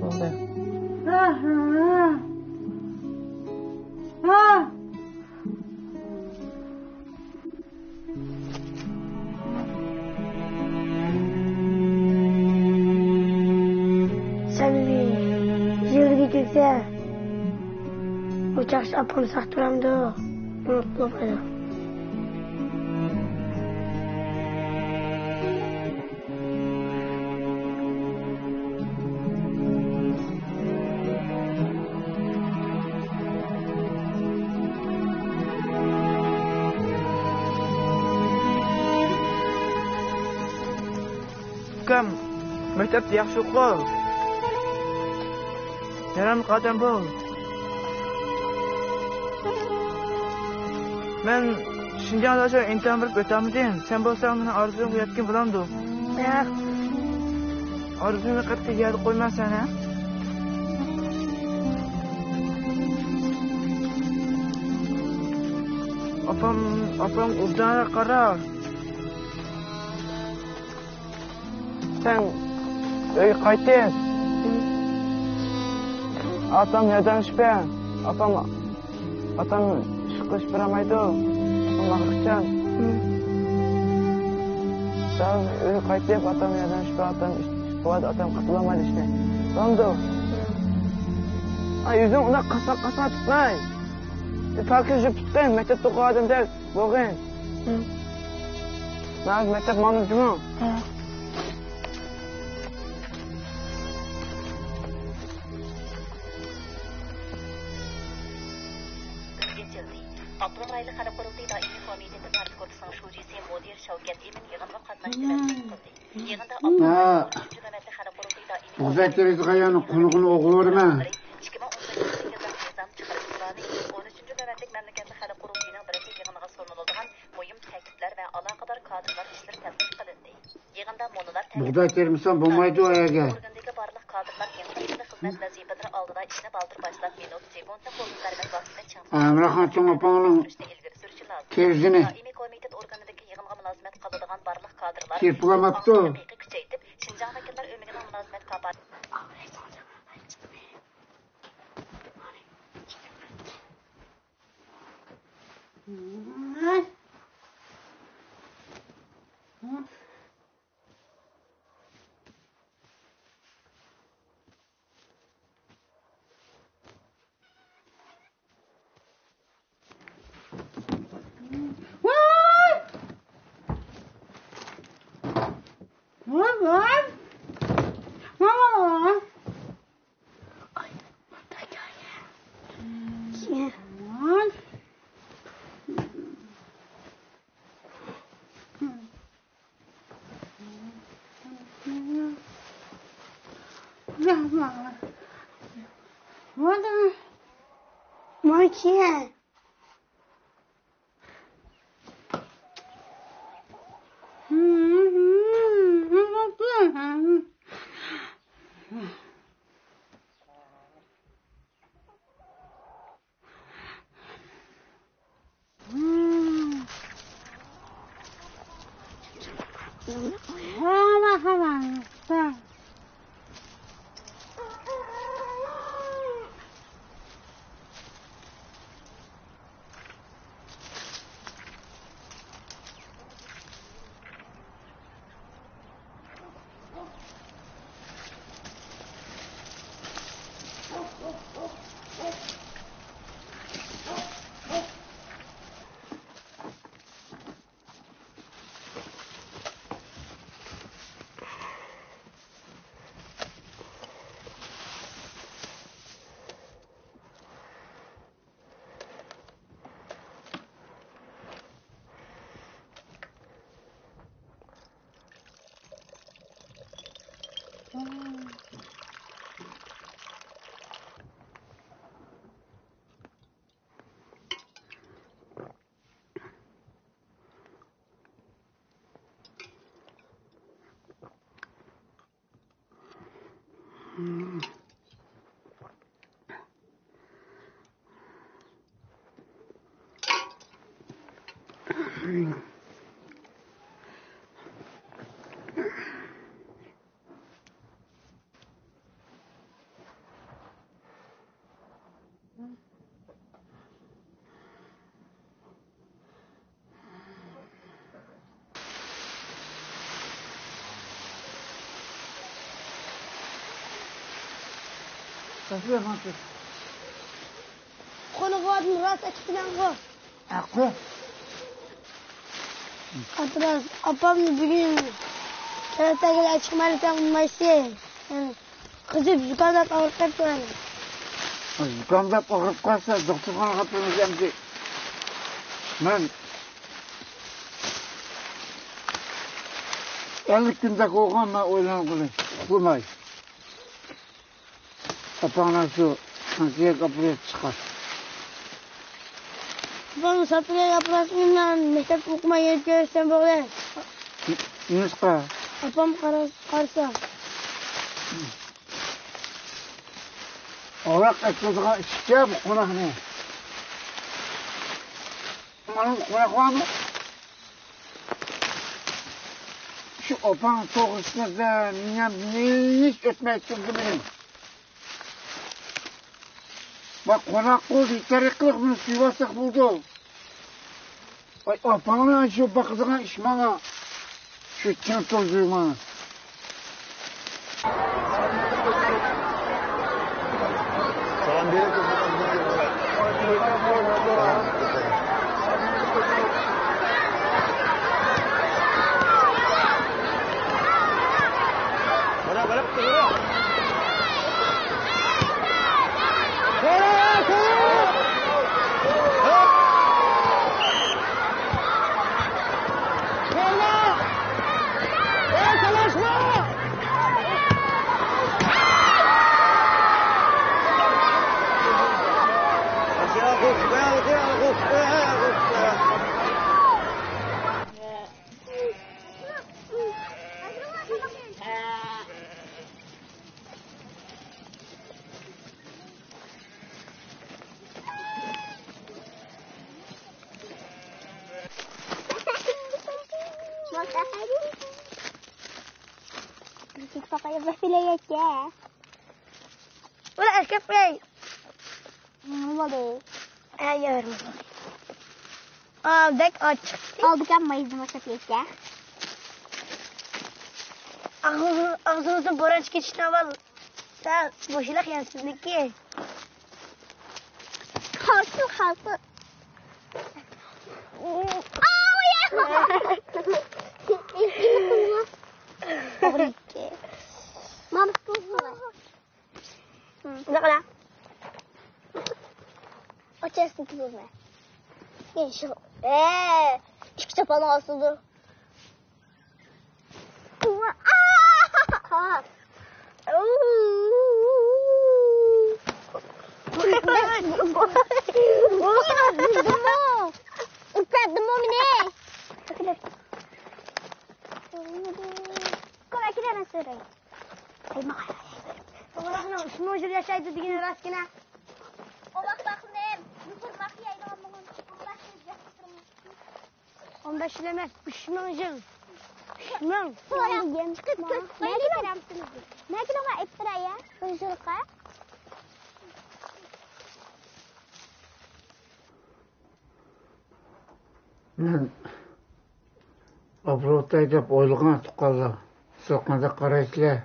بولدى. ھا، ھا. ھا. سەن يىلىگە كەلسە، ئۇ چاغ ئاپام ساق تۇرامدۇ؟ ئۇنتۇپ قويدۇم. مەكتەپتە ياخشى ئوقۇ. ياراملىق ئادەم بول. مەن شىنجاڭدا شۇ ئىمتىھان بېرىپ ئۆتەلمىدىم. سەن بولساڭ مېنىڭ ئارزۇمغا يەتكىن بولامدۇ؟ ياق. ئارزۇمنى قەتئىي يەردە قويمايمەن سەن، ھە؟ ئاپام، ئاپام ئوبدانراق قارا. سەن ئۆيگە قايتىپ، ئاتام ياردەملىشىپ بەر. ئاتام، ئاتام ئىش قىلىش بېرەلمەيدۇ. ئاتام ئاغرىقچان. سەن ئۆيگە قايتىپ، ئاتام ياردەملىشىپ بەر. ئاتام ئىش، بۇ ئاتام قىلالمايدۇ ئىشنى. بولامدۇ؟ ئاي، يۈزۈڭ ئۇنداق قاسا-قاسا تۇتماي. پاكىز يۇيۇپ تۇتقىن، مەكتەپتە ئوقۇغان ئادەمدەك بولغىن. ھە. مەن مەكتەپ ماڭدىم جۇمۇ. ھە. ئاپتونوم رايونلۇق خەلق قۇرۇلتىيى دائىمىي كومىتېتى پارتكومىسىنىڭ شۇجىسى مۇدىر شەۋكەت ئىمىن يىغىنغا قاتناشتى ۋە چىقىش قىلدى. يىغىندا ھە. ئاپتونوم رايوننىڭ ئۈچىنچى نۆۋەتلىك خەلق قۇرۇلتىيى دائىمىي بۇغداي تېرىقى قايانىڭ قونىقىنى ئوغرىۋېرىمەن. ئىككى مىڭ ئون بەشىنچى يىللىق نىزام چىقىرىش پىلانى، ئون ئۈچىنچى نۆۋەتلىك مەملىكەتلىك خەلق قۇرۇلتىيىنىڭ بىرىنچى يىغىنىغا سۇنۇلىدىغان مۇھىم تەكلىپلەر ۋە ئالاقىدار كادىرلار ئىشلىرى تەستىق قىلىندى. يىغىندا مۇنۇلار بۇغداي تەرىپلىندى. تېرىمىسەڭ بولمايدۇ ئەگەر. ئورگىنىدىكى بارلىق كادىرلار يېڭى تەكلىپلىك خىزمەت ۋەزىپىلىرى ئالدىدا ئىشنى بالدۇر باشلاپ، مىنۇت، سېكۇنتنى قولغا بەرمەي ۋاقىتنى چىڭ ھەمراھان چوڭ ئاپاڭنىڭ سۈرۈشنى ئىلگىرى سۈرۈشى لازىم. كىرىزىنى دائىمىي كومىتېت ئورگىنىدىكى يىغىنغا مۇلازىمەت قىلىدىغان بارلىق كادىرلار كىرىپ بولاماپتۇ. ھەقىقىي كۈچەيتىپ، شىنجاڭ ۋەكىللەر ئۆمىكىنىڭ مۇلازىمەت كاپالىتى Monkey. قولىغا راست ئەكېتىمەنغۇ. ھەققۇ. ئابدۇراز، ئاپامنى بۈگۈن كەرەتەگىلا چىقمايسەن، ئۇنىمايسى. قىزىپ زۇكامداپ ئاغرىپ قاپتۇ. زۇكامداپ ئاغرىپ قالسا، دوختۇرخانىغا ئاپىرىمىز ئەمدى. مەن ئەللىك كۈندەك بولغان، مەن ئويلانغىلى ئۇخلىماي. ئاپاڭلار شۇ سانتىياگو ئاپىرىپ چىقار. ئاپام سانتىياگو ئاپىرىپ مەن مەكتەپتە ئوقۇماي يەنە كۆرسەم بولدى. نېمىشقا؟ ئاپام قارا-، قارىسا. ئاۋاق ئەتكۈزىدىغان ئىشىكچە بۇ قوناقنى. مانا قوناق بارمۇ؟ شۇ ئاپاڭ توغرىسىدا مېنىڭ ھېچ ئۆتمەي تۇردى مېنىڭ. بۇ قوناق بولدى، يېتەرلىك قىلىپ بۇنى سۆيۈۋالساق بولدى. ۋاي، ئاپاڭنىڭ شۇ باقىدىغان ئىش ماڭا. شۇ چىڭ تۇرۇپ ماڭا. ئۇلار ئەسكەپ قوياي. نېمە بولدى؟ ئەي، يارىمىز بولدى. ئا، بەك ئاچچىق. ئالدىكەن مايزىنى باشلاپ يەيسە. ئاغزىڭىزدىن بوران چىقىشتىن ئاۋۋال سەل بوشىلاق يەڭ سىزنىڭكى. قالسۇن، قالسۇن. ئاۋۇ يا! توغرا ئىكەن. ماما، توغرا. بۇنداق قىلا. ئاچاسىنى تۇتۇۋالماي. يېشىل. ئە، ئىككى چاپان ئاستىدا. ئۇرۇپ بەردىمۇ مېنى؟ قوي، ئەكېلە، مەن سۆرەي. ئاي، ماڭا. ئۇلارنىڭ ئۈچ مىڭ يىل ياشايدۇ دېگىنى راستكىنە. ئوماق باقمىم، يوپۇرماق يەيدىغان مىڭ، ئون بەش يىل ياشىسىمۇ. ئون بەش يىل ئەمەس، ئۈچ مىڭ يىل. ئۈچ مىڭ. سورا، چىقىپ كۆرسىتىپ قويايلى. نەگىلىڭ ئېيتتىرا يا، بۇ يىلقا. مەن ئاپىرىۋاتاي دەپ ئويلىغان تۇغقانلار، سىلەر قانداق قارايسىلەر؟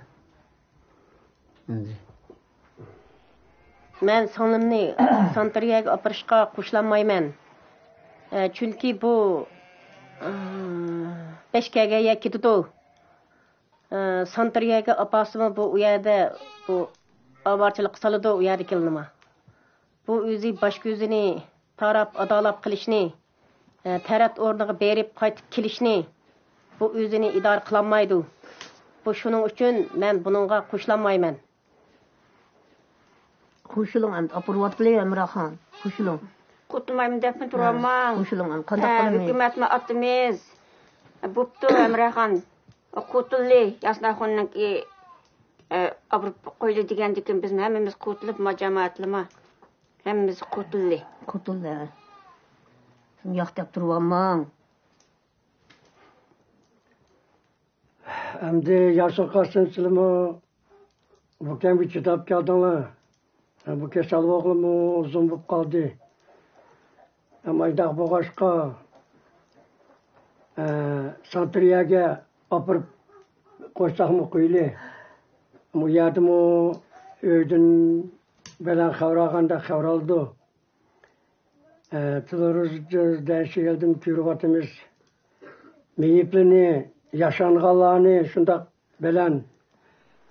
ئەمدى مەن سىڭلىمنى سانترىيەگە ئاپىرىشقا قوشۇلالمايمەن. ئە، چۈنكى بۇ، ئە، بەش كەلگەن يەر كېتىدۇ. ئە، سانترىيەگە ئاپارسىمۇ بۇ ئۇ يەردە بۇ ئاۋارىچىلىققا سالىدۇ، ئۇ يەردىكىلەرنىمۇ. بۇ ئۆزى باش كۆزىنى تاراپ، ئادالاپ قىلىشنى، ئە، تەرەت ئورنىغا بېرىپ قايتىپ كېلىشنى، بۇ ئۆزىنى ئىدارە قىلالمايدۇ. بۇ شۇنىڭ ئۈچۈن مەن بۇنىڭغا قوشۇلالمايمەن. قوشۇلۇڭ ئەمدى، ئاپىرىۋاتقىلى، ھەمراخان. قوشۇلۇڭ. قۇتۇلمايمەن دەپمۇ تۇرۇۋالماڭ. قوشۇلۇڭ ئەمدى، قانداق ھە، قىلىمىز؟ ھۆكۈمەتنى ئاتىمىز. بوپتۇ، ھەمراخان. قۇتۇلدى، ياسىناخۇننىڭكى، ئە، ئاپىرىپ قويدى دېگەندىكىن بىزمۇ ھەممىمىز قۇتۇلۇپ، ما جامائەتلىمۇ. ھەممىمىز قۇتۇلدى. قۇتۇلدى، ھە. ياق دەپ تۇرۇۋالماڭ. ئەمدى ياسىن قاسىم سىلىمۇ بۇ كەمگە چىداپ كەلدىڭلار. بۇ كېسەل بولغىلىمۇ ئۇزۇن بولۇپ قالدى. ئەمما ئايداق بولغاچقا، ئە، سانترىيەگە ئاپىرىپ قويساقمۇ قويلى. ئۇ يەردىمۇ ئۆيدىن بەلەن خەۋەر ئالغاندەك خەۋەر ئالىدۇ. ئە، تېلېۋىزور دەشىگەلدىن كۆرۈۋاتىمىز. مېيىپلىنى، ياشانغانلارنى شۇنداق بەلەن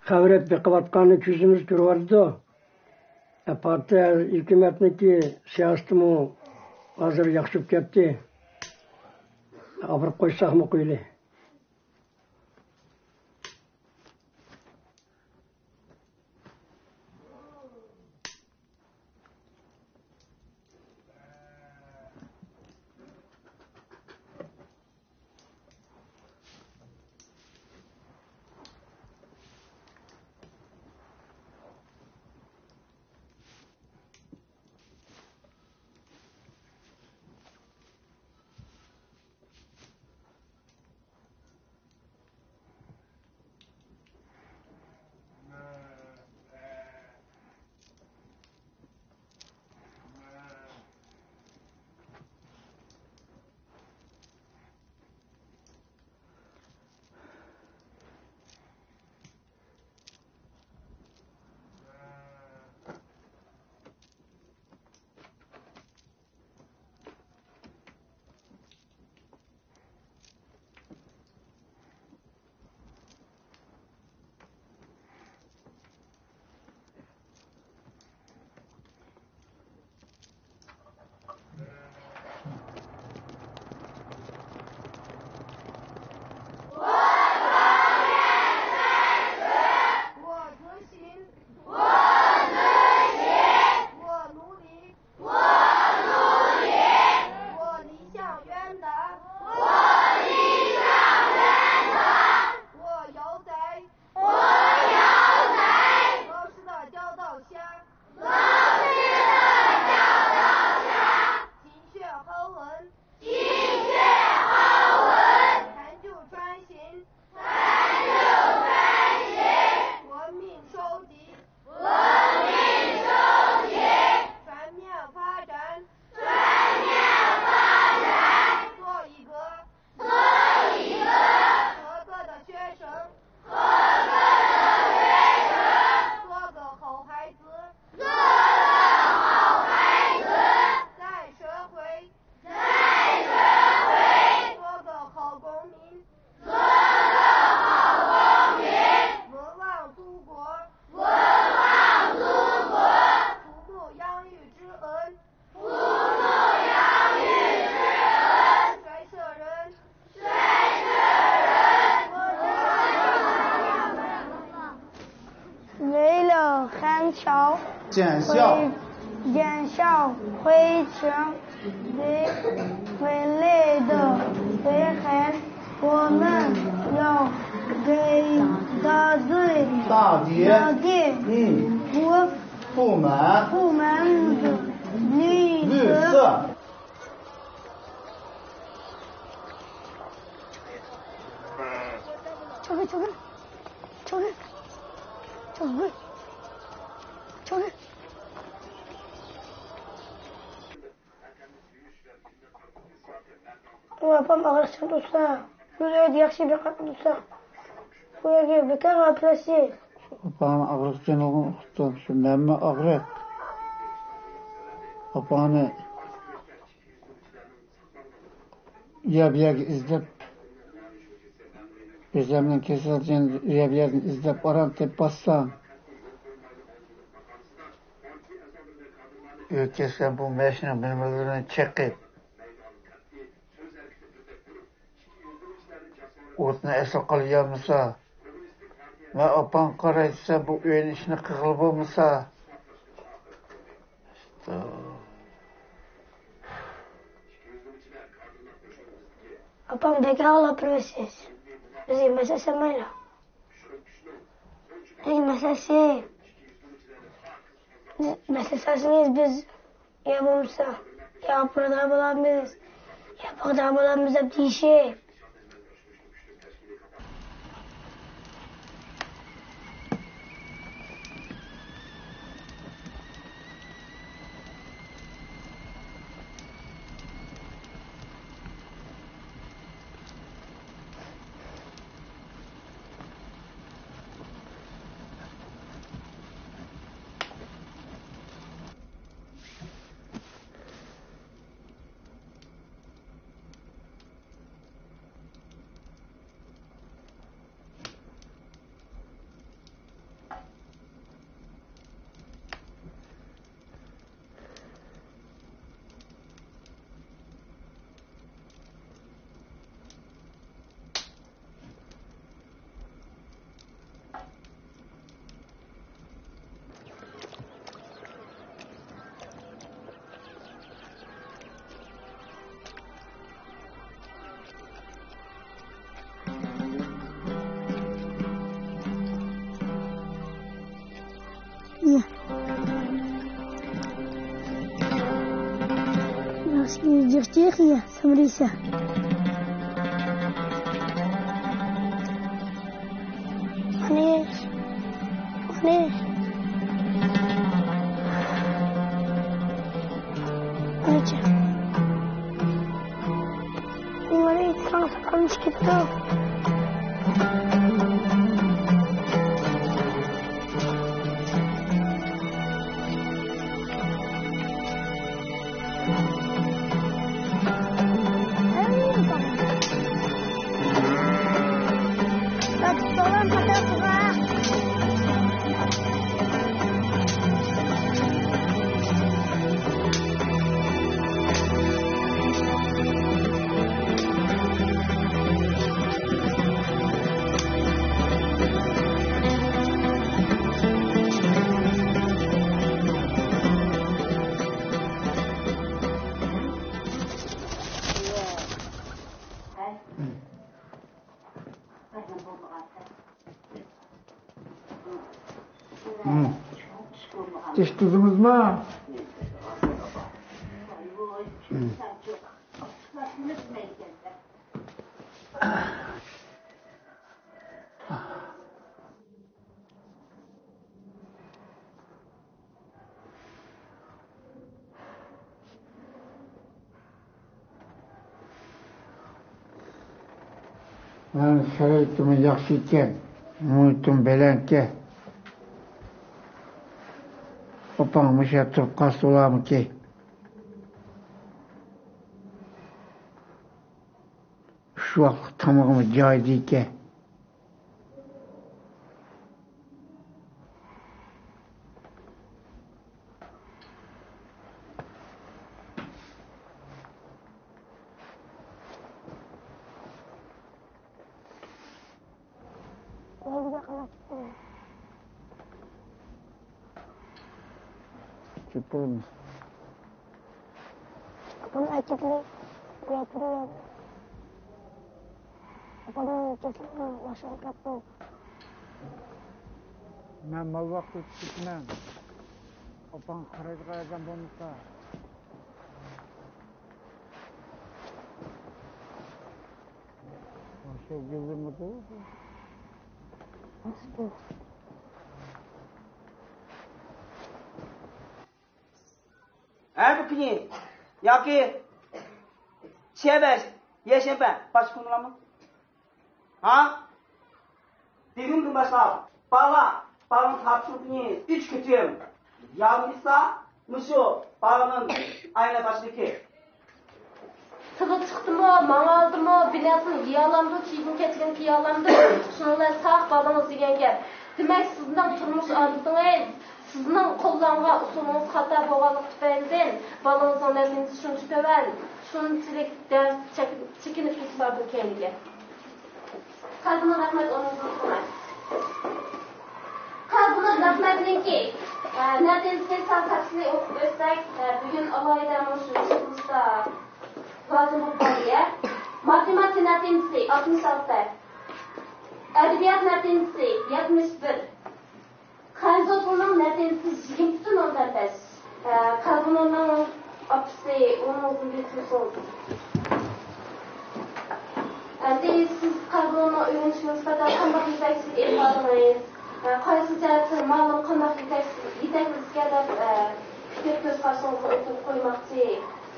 خەۋەر ئېلىپ بېقىۋاتقاننى كۆزىمىز كۆرۈۋاتىدۇ. ئە، پارتىيە ھۆكۈمەتنىڭكى سىياسىتىمۇ ھازىر ياخشى بولۇپ كەتتى. ئاپىرىپ قويساقمۇ قويلى. 阳语之恩。 水手人。为了汉朝建校。建校，辉煌的未来的未来，我们要给大地。大地。大地。嗯。不。不满。不满的绿色。绿色。 저기, 저기, 저기, 저기, 저기. ئۇ ئاپام ئاغرىقچان تۇرسا، بىز ئۆيدە ياخشى بېقىپ تۇرسا، بۇ يەرگە بىكار ئاپىرىسىز. ئاپاڭنىڭ ئاغرىقچانلىقىنى ئۇقتۇم، شۇ مەنمۇ ئاغرىق. ئاپاڭنى يا بۇ يەرگە ئىزدەپ، ئۆزۈمنىڭ كېسەلچىنى يا بۇ يەردىن ئىزدەپ ئاران تېپىپ بارسام، ئۆكەسلەر بۇ ماشىنا نومۇرلىرىنى چېقىپ، ئوتنى ئەسلى قىلىۋالمىسا، مەن ئاپاڭغا قاراي دېسەم، بۇ ئۆينىڭ ئىشىنى قىلغىلى بولمىسا. ئاپام بەك ئاغلاپ بېرىۋاتىسىز. بىز يېمەسلەك سەنمەيلا. يېمەسلەك سەن. يېمەسلىك سالسىڭىز بىز يا بولمىسا يا ئاپىرىدىغان بولارمىز، يا باقىدىغان بولارمىز دەپ دېيىشىپ. ئىشتىدىڭىزمۇ؟ مېنىڭ شارائىتىم ياخشى ئىكەن، مۇھىتىم بەلەنكەن. ئاپاڭ مۇشۇ يەردە تۇرۇپ قالسا بولارمىكىن؟ ئۈچ ۋاقلىق تامىقىمۇ جايىدا ئىكەن. يەرگە قاراپ. چۈشۈپ تۇرىمىز. ئاپام ئەكېتىلى ياتىدۇ. ئاپامنىڭ كېسىلى ياخشى ئەكەپتۇ. مەن مال باققىلى چىقىپتىمەن. ئاپاڭ قارايدىغان ئادەم بولمىسا. شۇ گۈلىمىدۇ. ھە، بۇ كۈنى ياكى شەنبە، يەكشەنبە باشقا كۈنلەرمۇ؟ ھا؟ بۈگۈندىن باشلاپ بالا، بالىنىڭ تاپشۇرۇقىنى ئۈچ قېتىم يالمىسا، مۇشۇ بالىنىڭ ئاينى باشىدىكى تىلى چىقتىمۇ، ماڭالدىمۇ، بىنەسىنى يېيالامدۇ، كىيگىنى كەچكىنى كىيالامدۇ، شۇنىڭ بىلەن ساق بالىڭىز دېگەن گەپ. دېمەك، سىزنىڭ تۇرمۇش ئادىتىڭىز، سىزنىڭ قوللانغان ئۇسۇلىڭىز خاتا بولغانلىقى تۈپەيلىدىن بالىڭىزنىڭ نەتىجىسى شۇنچە تۆۋەن، شۇنچىلىك دەرس چەك-، چېكىنىپ كېتىپ باردۇ كەينىگە. قەلبىنىڭ رەھمەت ئورنىدىن قويماي. قەلبىنىڭ رەھمەتنىڭكى، ئە، نەتىجىسى سەل تەپسىلىي ئوقۇپ ئۆتسەك، ئە، بۈگۈن ئالاھىدە مۇشۇ يىغىلىشتا لازىم بولۇپ قالدى، يە. ماتېماتىكا نەتىجىسى ئاتمىش ئالتە. ئەدەبىيات نەتىجىسى يەتمىش بىر. خەنزۇ تىلىنىڭ نەتىجىسى يىگىرمە پۈتۈن ئوندىن بەش. ئە، قەلبىنۇرنىڭ ئاپىسى ئۇنىڭدىن بىر تۇرسۇن. ئەمدى سىز قەلبىنۇرنىڭ ئۆگىنىشىگە نىسبەتەن قانداق يېتەكچىلىك ئېلىپ باردىڭىز؟ ئە، قايسى جەھەتتىن مۇئەللىم قانداق يېتەك-، يېتەكلىدىكەن دەپ، ئە، پىكىر كۆز قارىشىڭىزنى ئوتتۇرىغا قويماقچى.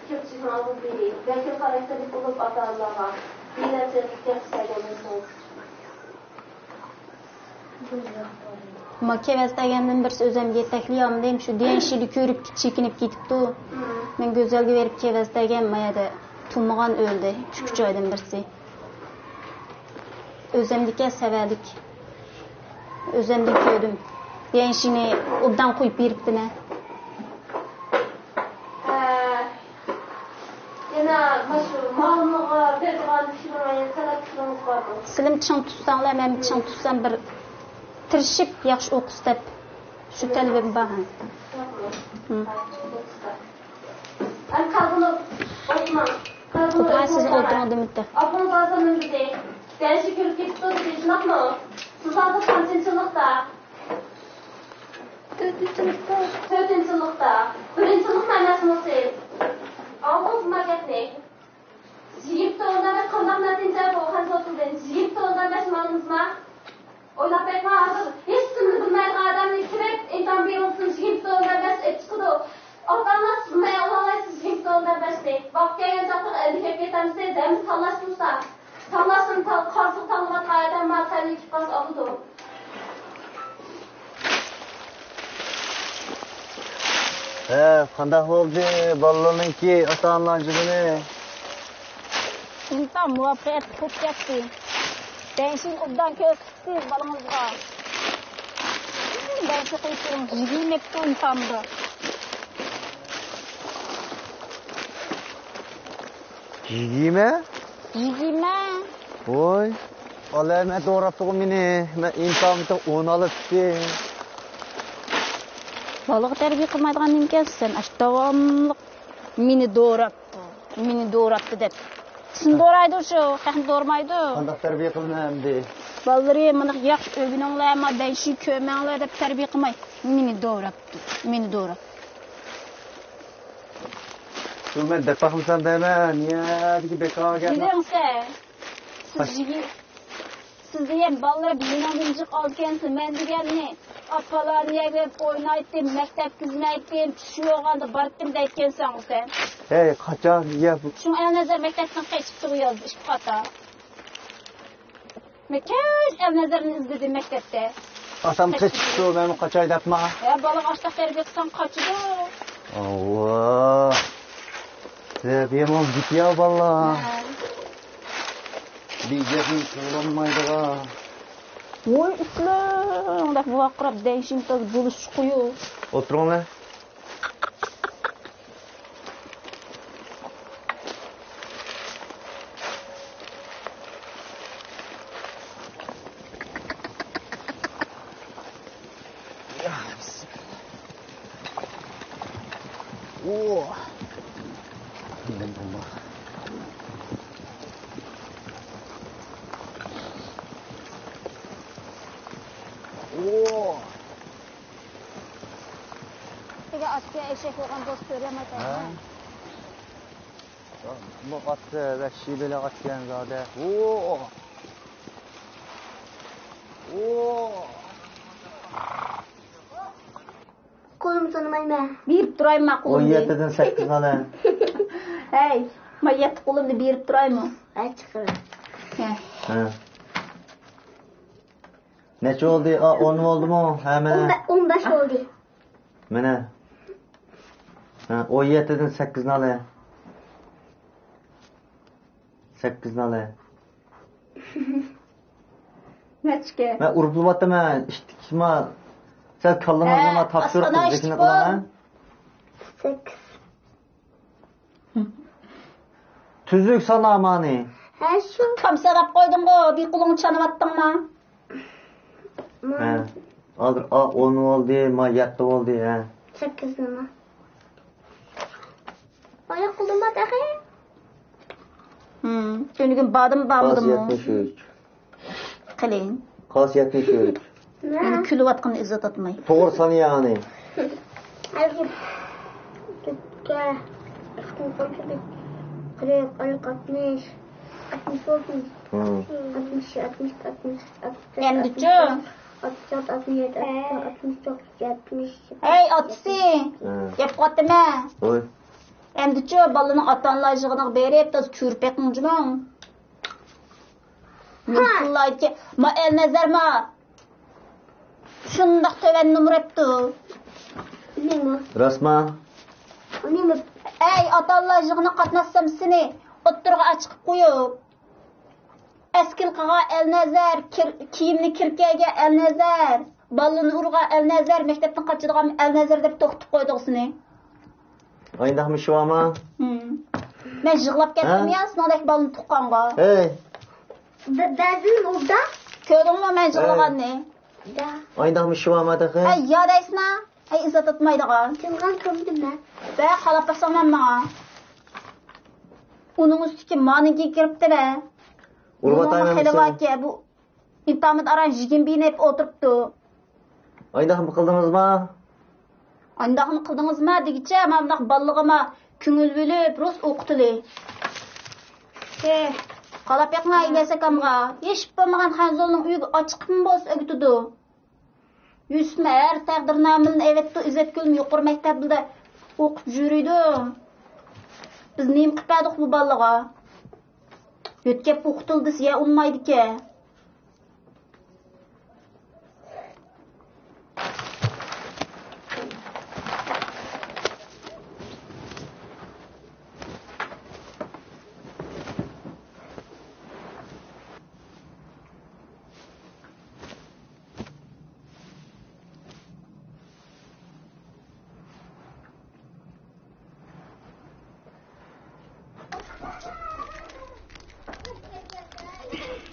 كۆپچىلىكنىڭ ئالدىدا بىر ۋەكىل خاراكتېرلىك بولۇپ، ئاتا-ئانىلارغا بىر نەچچە گەپ سۆزلەيدىغان بولسىڭىز. ما كېۋەز دېگەندىن بىرسى ئۆزۈمگە يېتەكلىيالمىدىم. شۇ ديەنشىنى كۆرۈپ چېكىنىپ كېتىپتۇ. مەن گۈزەلگە بېرىپ كېۋەز دېگەن ما يەردە تۇمىغان ئۆلدى. ئۈچ ئايدىن بىرسى. ئۆزۈمدىكى سەۋەدىك. ئۆزۈمدىن كۆردۈم. ديەنشىنى ئوبدان قويۇپ بېرىپتىمەن. ھە. يەنە مۇشۇ مالىمغا بېرىدىغان پىكرىڭىز، تەلەپ پىكرىڭىز بارمۇ؟ سىلىم چىڭ تۇتساڭلار، مەن چىڭ تۇتسام بىر تىرىشىپ ياخشى ئوقۇسا دەپ شۇ تەلىپىم بار. ھە. ھە، چىڭ ئوقۇسا. ئەمدى قەلبىنۇر ئوقۇماڭ. قەلبىنۇر ئوقۇماڭ، سىز ئولتۇرۇڭ دېمىدى. ئاپىڭىز ھازىر نېمە دېدى؟ دەنشى كۆرۈپ كېتىپتۇ دېدى، شۇنداقمۇ؟ سىز ھازىر قانچىنچى يىللىقتا؟ تۆتىنچى سىنىپتا. تۆتىنچى سىنىپتا. بىرىنچى سىنىپمۇ ئەمەسمۇ سىز؟ ئاڭلىدىڭىزمۇ گەپنى؟ يىگىرمە تۆتتىن بەش قانداق نەتىجە بۇ خەنزۇ تىلدىن؟ يىگىرمە تۆتتىن بەش ئاڭلىدىڭىزمۇ؟ ئويلاپ بېقىڭ، ھازىر ھېچ تىلنى بىلمەيدىغان ئادەمنى كىرىپ ئىمتىھان بېرىڭ، يىگىرمە تۆتتىن بەش ئېلىپ چىقىدۇ. ئاتا-ئانىلار سىز بىلمەي ئالالايسىز يىگىرمە تۆتتىن بەشنى. ۋاقىت كەلگەن چاغدا ئەمدى كەپ كېتەمسىز، ھەممىسى تاللاش تۇرسا. تاللاشنى تال-، قارىسىغا تاللىۋاتقان ئادەم مانا تەلىيى كىپ قالسا ئالىدۇ. ھە، قانداق بولدى بالىلارنىڭكى ئاتا-ئانىلار يىغىنى؟ ئىمتىھان مۇۋەپپەقىيەتلىك ئۆتۈپ كەتتى. دەنشىنى ئوبدان كۆرسىتىپسىز بالىڭىزغا. دەنشى قويۇپ بېرىڭ، يىغىۋېتىپتۇ ئىمتىھاندا. يىگىرمە؟ يىگىرمە. ۋوي، ئالەمەت دوراپتىغۇ مېنى. مەن ئىمتىھاندا ئون ئالاتتىم. بالىغا تەربىيە قىلمايدىغان نېمىكەنسەن سەن؟ ئاشۇ داۋاملىق مېنى دوراپتۇ، مېنى دوراپتۇ دەپ. سېنى دورايدۇ شۇ، خەقنى دورىمايدۇ. قانداق تەربىيە قىلىمەن ئەمدى؟ بالىلىرى مانا ياخشى ئۆگىنىڭلار، ما دەنشى كۆرمەڭلار دەپ تەربىيە قىلماي، مېنى دوراپتۇ، مېنى دوراپتۇ. شۇ مەن دەپ باقمىسام دەيمەن، نىيەتىكى بىكار گەپ. بىلىڭسە، سىز يىگىت، سىز دېگەن بالىلار مېنىڭدىن جىق ئالىدىكەنسىز. مەن دېگەننى ئاپىلارنى يەرگە بېرىپ ئوينايتتىم، مەكتەپكە كىرمەيتتىم، چۈش بولغاندا بارتتىم دەيتكەنسەن سەن. ھەي، قاچان؟ يە، بۇ شۇڭا ئەلنەزەر مەكتەپتىن قېچىپتۇ يازدا ئىككى قاتا. مەن كەچ ئەلنەزەرنى ئىزدىدىم مەكتەپتە. ئاتام قېچىپتۇ، مەنمۇ قاچاي دەپما. ھە، بالىغا ئاشتاق تەربىيە قىلساڭ قاچىدۇ. ئاۋۋا. سىلەر يامان گېپى يا بالىلار. ھە. بىر گەپنى قىلالمايدىغان. ۋوي ئىتلىڭ دەپ ۋارقىراپ دەيشىم تاز بولۇش قويۇ. ئولتۇرۇڭلار. ئۇ. ئۇ. ئەگەر ئاتكە ئەشەك بولغان بولسا كۆرەلمەيتتىڭ. ھە. بۇ ئات ۋەھشىي بېلىق ئاتكەن زادى. ئۇ. ئۇ. قولۇمنى سانىمايمەن. بېرىپ تۇرايمەن قولۇمنى. ئون يەتتىدىن سەككىزنى ئالە. ھەي، مانا يەتتە قولۇمنى بېرىپ تۇرايمۇ؟ ھە، چىقىرىڭ. ھە. ھە. نەچچە بولدى؟ ئا، ئون بولدىمۇ؟ ھە، مانا. ئون بە-، ئون بەش بولدى. مانا. ھە، ئون يەتتىدىن سەككىزنى ئالە. سەككىزنى ئالە. نەچچىكەن؟ مەن ئۇرۇپلىۋاتىمەن، ئىشتىكما. سەن كاللىڭىزنى ھە، ما تاپشۇرۇپ ئاشخانا زېكىنى ئىشتىكى قىلىڭ، ھە؟ سەككىز. تۈزۈك سانا مانى. ھە، شۇ. كام ساناپ قويدۇڭغۇ، بىر قولۇڭنى چانىۋاتتىڭما؟ ھە. ھازىر، ئا، ئون بولدى، ما يەتتە بولدى، ھە. سەككىز نېمە؟ ئاياق قولۇم بار تېخى. ھىم، تۈنۈگۈن باردىمۇ بارمىدىمۇ؟ قاس يەتمىش ئۈچ. قىلىڭ. قاس يەتمىش ئۈچ. مېنى كۈلۈۋاتقىنىنى ئىززەت ئاتماي. توغرا سانىيە ئانى. قىرىق، ئەللىك، ئاتمىش، ئاتمىش بولدى. ھىم. ئاتمىش، ئاتمىش، ئاتمىش، ئاتمىش، ئاتمىش، ئەمدىچۇ؟ ئاتمىش، ئاتمىش، ئاتمىش، ئاتمىش، ئاتمىش. ھەي، ئاتىسى! ھە. گەپ قىلىۋاتىمەن. ۋوي. ئەمدىچۇ، بالىنىڭ ئاتا-ئانىلار يىغىنىغا بېرىپ، تازا كۆرۈپ بېقىڭ جۇمۇ. ھە. يۇلتۇنلايدىكەن. ما ئەلنەزەر ما. شۇنداق تۆۋەن نومۇر ئەپتۇ. نېمە؟ راستما؟ نېمە؟ ئەي، ئاتا-ئانىلار يىغىنىغا قاتناشسام سېنى ئوتتۇرىغا ئاچىقىپ قويۇپ. ئەسكىل قىلغان ئەلنەزەر، كىر-، كىيىمنى كىركەيگەن ئەلنەزەر، بالىنى ئۇرغان ئەلنەزەر، مەكتەپتىن قاچىدىغان ئەلنەزەر دەپ توختىتىپ قويدۇق سېنى. ئاينداقمۇ ئىش بارمۇ؟ ھىم. مەن يىغلاپ كەتتىم ھە؟ يا، سېنىڭدەك بالىنى تۇغقانغا. ھەي! بە-، بەزىدىن ئۇدا. كۆردۈڭمۇ مەن يىغلىغاننى؟ ھەي. ئاينداقمۇ ئىش بارمۇ تېخى؟ ھەي، يا دەيسىنا؟ ھەي، ئىززەت ئاتمايدىغان. يىغلىغان كۆرمىدىم مەن. بە، قالاپ باقساڭ ماڭا. ئۇنىڭ ئۈستىگە مانىكى كىرىپتۇ بە. ئۇرۇۋاتايمەن خېلى باركەن، بۇ ئىنتامىدا ئاران يىگىرمە بىرنى ئېلىپ ئولتۇرۇپتۇ. ئاينداقمۇ قىلدىڭىزما؟ ئانداقمۇ قىلدىڭىزما دېگۈچە، مانداق بالىلىرىغا كۆڭۈل بۆلۈپ، روس ئوقۇتىلى. ھە، قالاپ بېقىڭا ئىلياس ئاكامغا. ھېچ بولمىغان خەنزۇنىڭ ئۆيىگە ئاچىقىپمۇ بولسا ئۆگىتىدۇ. يۈسۈپمۇ ھەر تەقدىرنامىلىنى ئەۋەتتى، ئىززەتگۈلمۇ يۇقىرى مەكتەپلەردە ئوقۇپ يۈرىدۇ. بىز نېمە قىلىپ بەردۇق بۇ بالىغا؟ يۆتكەپ ئوقۇتۇلدى دېسە يا ئۇنىمايدىكەن.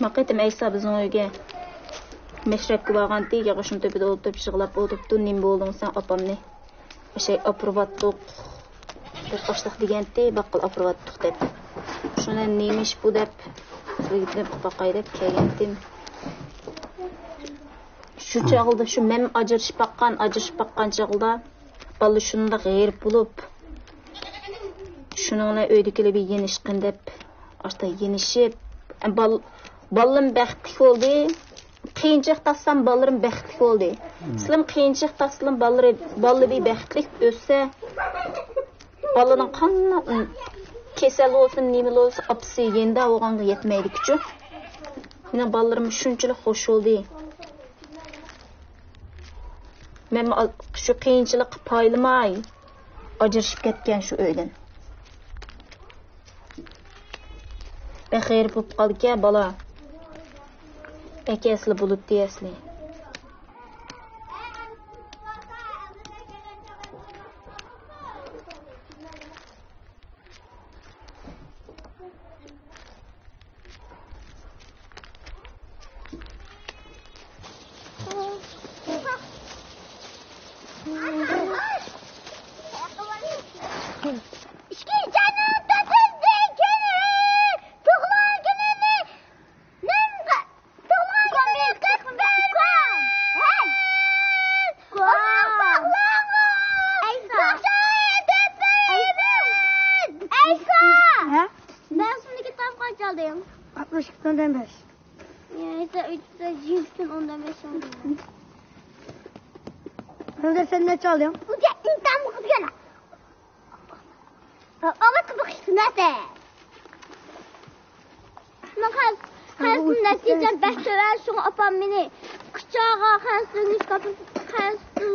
ما قېتىم ئەيسا بىزنىڭ ئۆيگە مەشرەپكە بارغانتى، ياغاچنىڭ تۆپىدە ئولتۇرۇپ يىغلاپ ئولتۇرۇپتۇ. نېمە بولدۇڭ سەن ئاپامنى؟ ئەشەي ئاپىرىۋاتتۇق. بىر قاشلىق دېگەنتى، باققىلى ئاپىرىۋاتتۇق دەپ. شۇنى نېمە ئىش بۇ دەپ، بىر گېپىنى قىلىپ باقاي دەپ كەلگەنتىم. شۇ چاغلىدا، شۇ مەن ئاجرىشىپ باققان، ئاجرىشىپ باققان چاغلىدا بالىلار شۇنداق غېرىب بولۇپ، شۇنىڭ بىلەن ئۆيدىكىلەر بىر يېنىشقىن دەپ، ئاشتا يېنىشىپ، بال-، بالىلىرىم بەختلىك بولدى. قىيىنچىلىق تارتسام، بالىلىرىم بەختلىك بولدى. سىلىم قىيىنچىلىق تارتسىلىم، بالىلىرى، بالىلىرى بەختلىك ئۆسسە، بالىنىڭ قانداق كېسەل بولسۇن، نېمە بولسۇن، ئاپىسى يېنىدا بولغانغا يەتمەيدىكىچۇ. مېنىڭ بالىلىرىم شۇنچىلىك خوش بولدى. مەن شۇ قىيىنچىلىققا پايلىماي، ئاجرىشىپ كەتكەن شۇ ئۆيدىن. بەك غېرىب بولۇپ قالدىكەن بالا. ئەكە ئەسلى بولۇپتۇ ئەسلى. ئىككىنچى ئاينىڭ تۆتىنچى كۈنى تۇغۇلغان كۈنىنى نېمە، تۇغۇلغان كۈنىنى قىلىپ بەرسەم. ھەي! ئۇزاق ساقلاڭ! ئەيسا! ئەيسا! ھە؟ دەرسىمدىكى تام قانچە ئالدىڭ؟ ئاتمىش ئىككى ئوندىن بەش. يا، ئەيسا، ئۆتسە، يۈزدىن ئوندىن بەش ئالدىڭ. ھەمزە، سەن نەچچە ئالدىڭ؟ بۇ ئىمتىھان قىلغان. ئاۋات بېقىشتىن ئەتە. مەن خەنزۇ، خەنزۇ نەتىجەم بەك تۆۋەن، شۇڭا ئاپام مېنى كۇچاغا خەنزۇ، خەنزۇ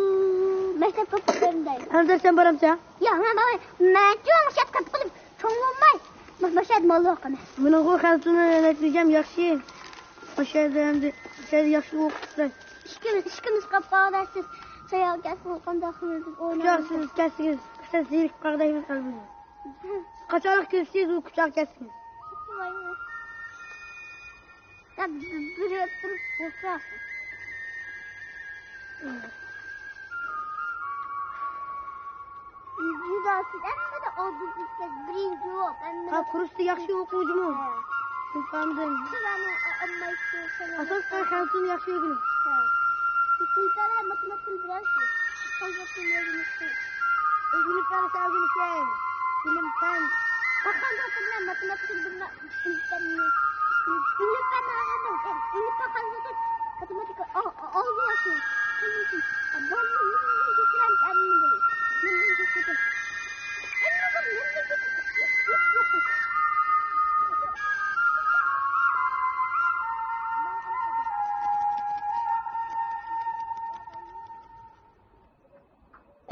مەكتەپكە ئوقۇپ بېرىمەن دەيدۇ. ھەمزە، سەن بارامسەن؟ ياق، مەن بارمايمەن. مەن چوڭ شەپ قېتىپ قېلىپ، چوڭ بولماي، مۇشۇ يەردە موللا ئوقۇيمەن. مېنىڭغۇ خەنزۇنى نەتىجەم ياخشى. مۇشۇ يەردە ئەمدى، مۇشۇ يەردە ياخشى ئوقۇپ تۇراي. ئىككىمىز، ئىككىمىز قاپ قالغان سىز ساياغا كەتسىڭىز قانداق قىلىمىز؟ ئوينايمىز. ياق، سىز كەتسىڭىز، سىز زېرىكىپ قالغان قەلبىڭىز. قاچانلىق كۆرۈشىسىز، ئۇ كۇچاغا كەتسىڭىز. يا، بىر، بىر يەپ تۇرۇپ ئولتۇراسىز. يۈزاسىز، ھەممىدە ئالدىن ئۆتكەن، بىرىنچى بولۇپ، ھەممىدە. ھە، كۇرستا ياخشى ئوقۇغۇچىمۇ؟ ھە. ئۇقامدىم. سىلەرنىڭ ئا-، ئاممايسىز، سىلەر. ئاساسەن خەنزۇنى ياخشى ئۆگىنىڭ. ھە. ئۇيغۇرلار ماتېماتىكىنى بىلەرسىز. خەنزۇنى ئۆگىنىشتە. ئۆگىنىپ بەرسە ئۆگىنىسەن. بىلىم پەن. باققاندا بىلمە، ماتېماتىكىنى بىلمە. بىلىم پەننى. بىلىم پەننى ئاڭلىدىم. بىلىم پەن خەنزۇنى ماتېماتىكا ئا-، ئا-، ئالدى ياخشى.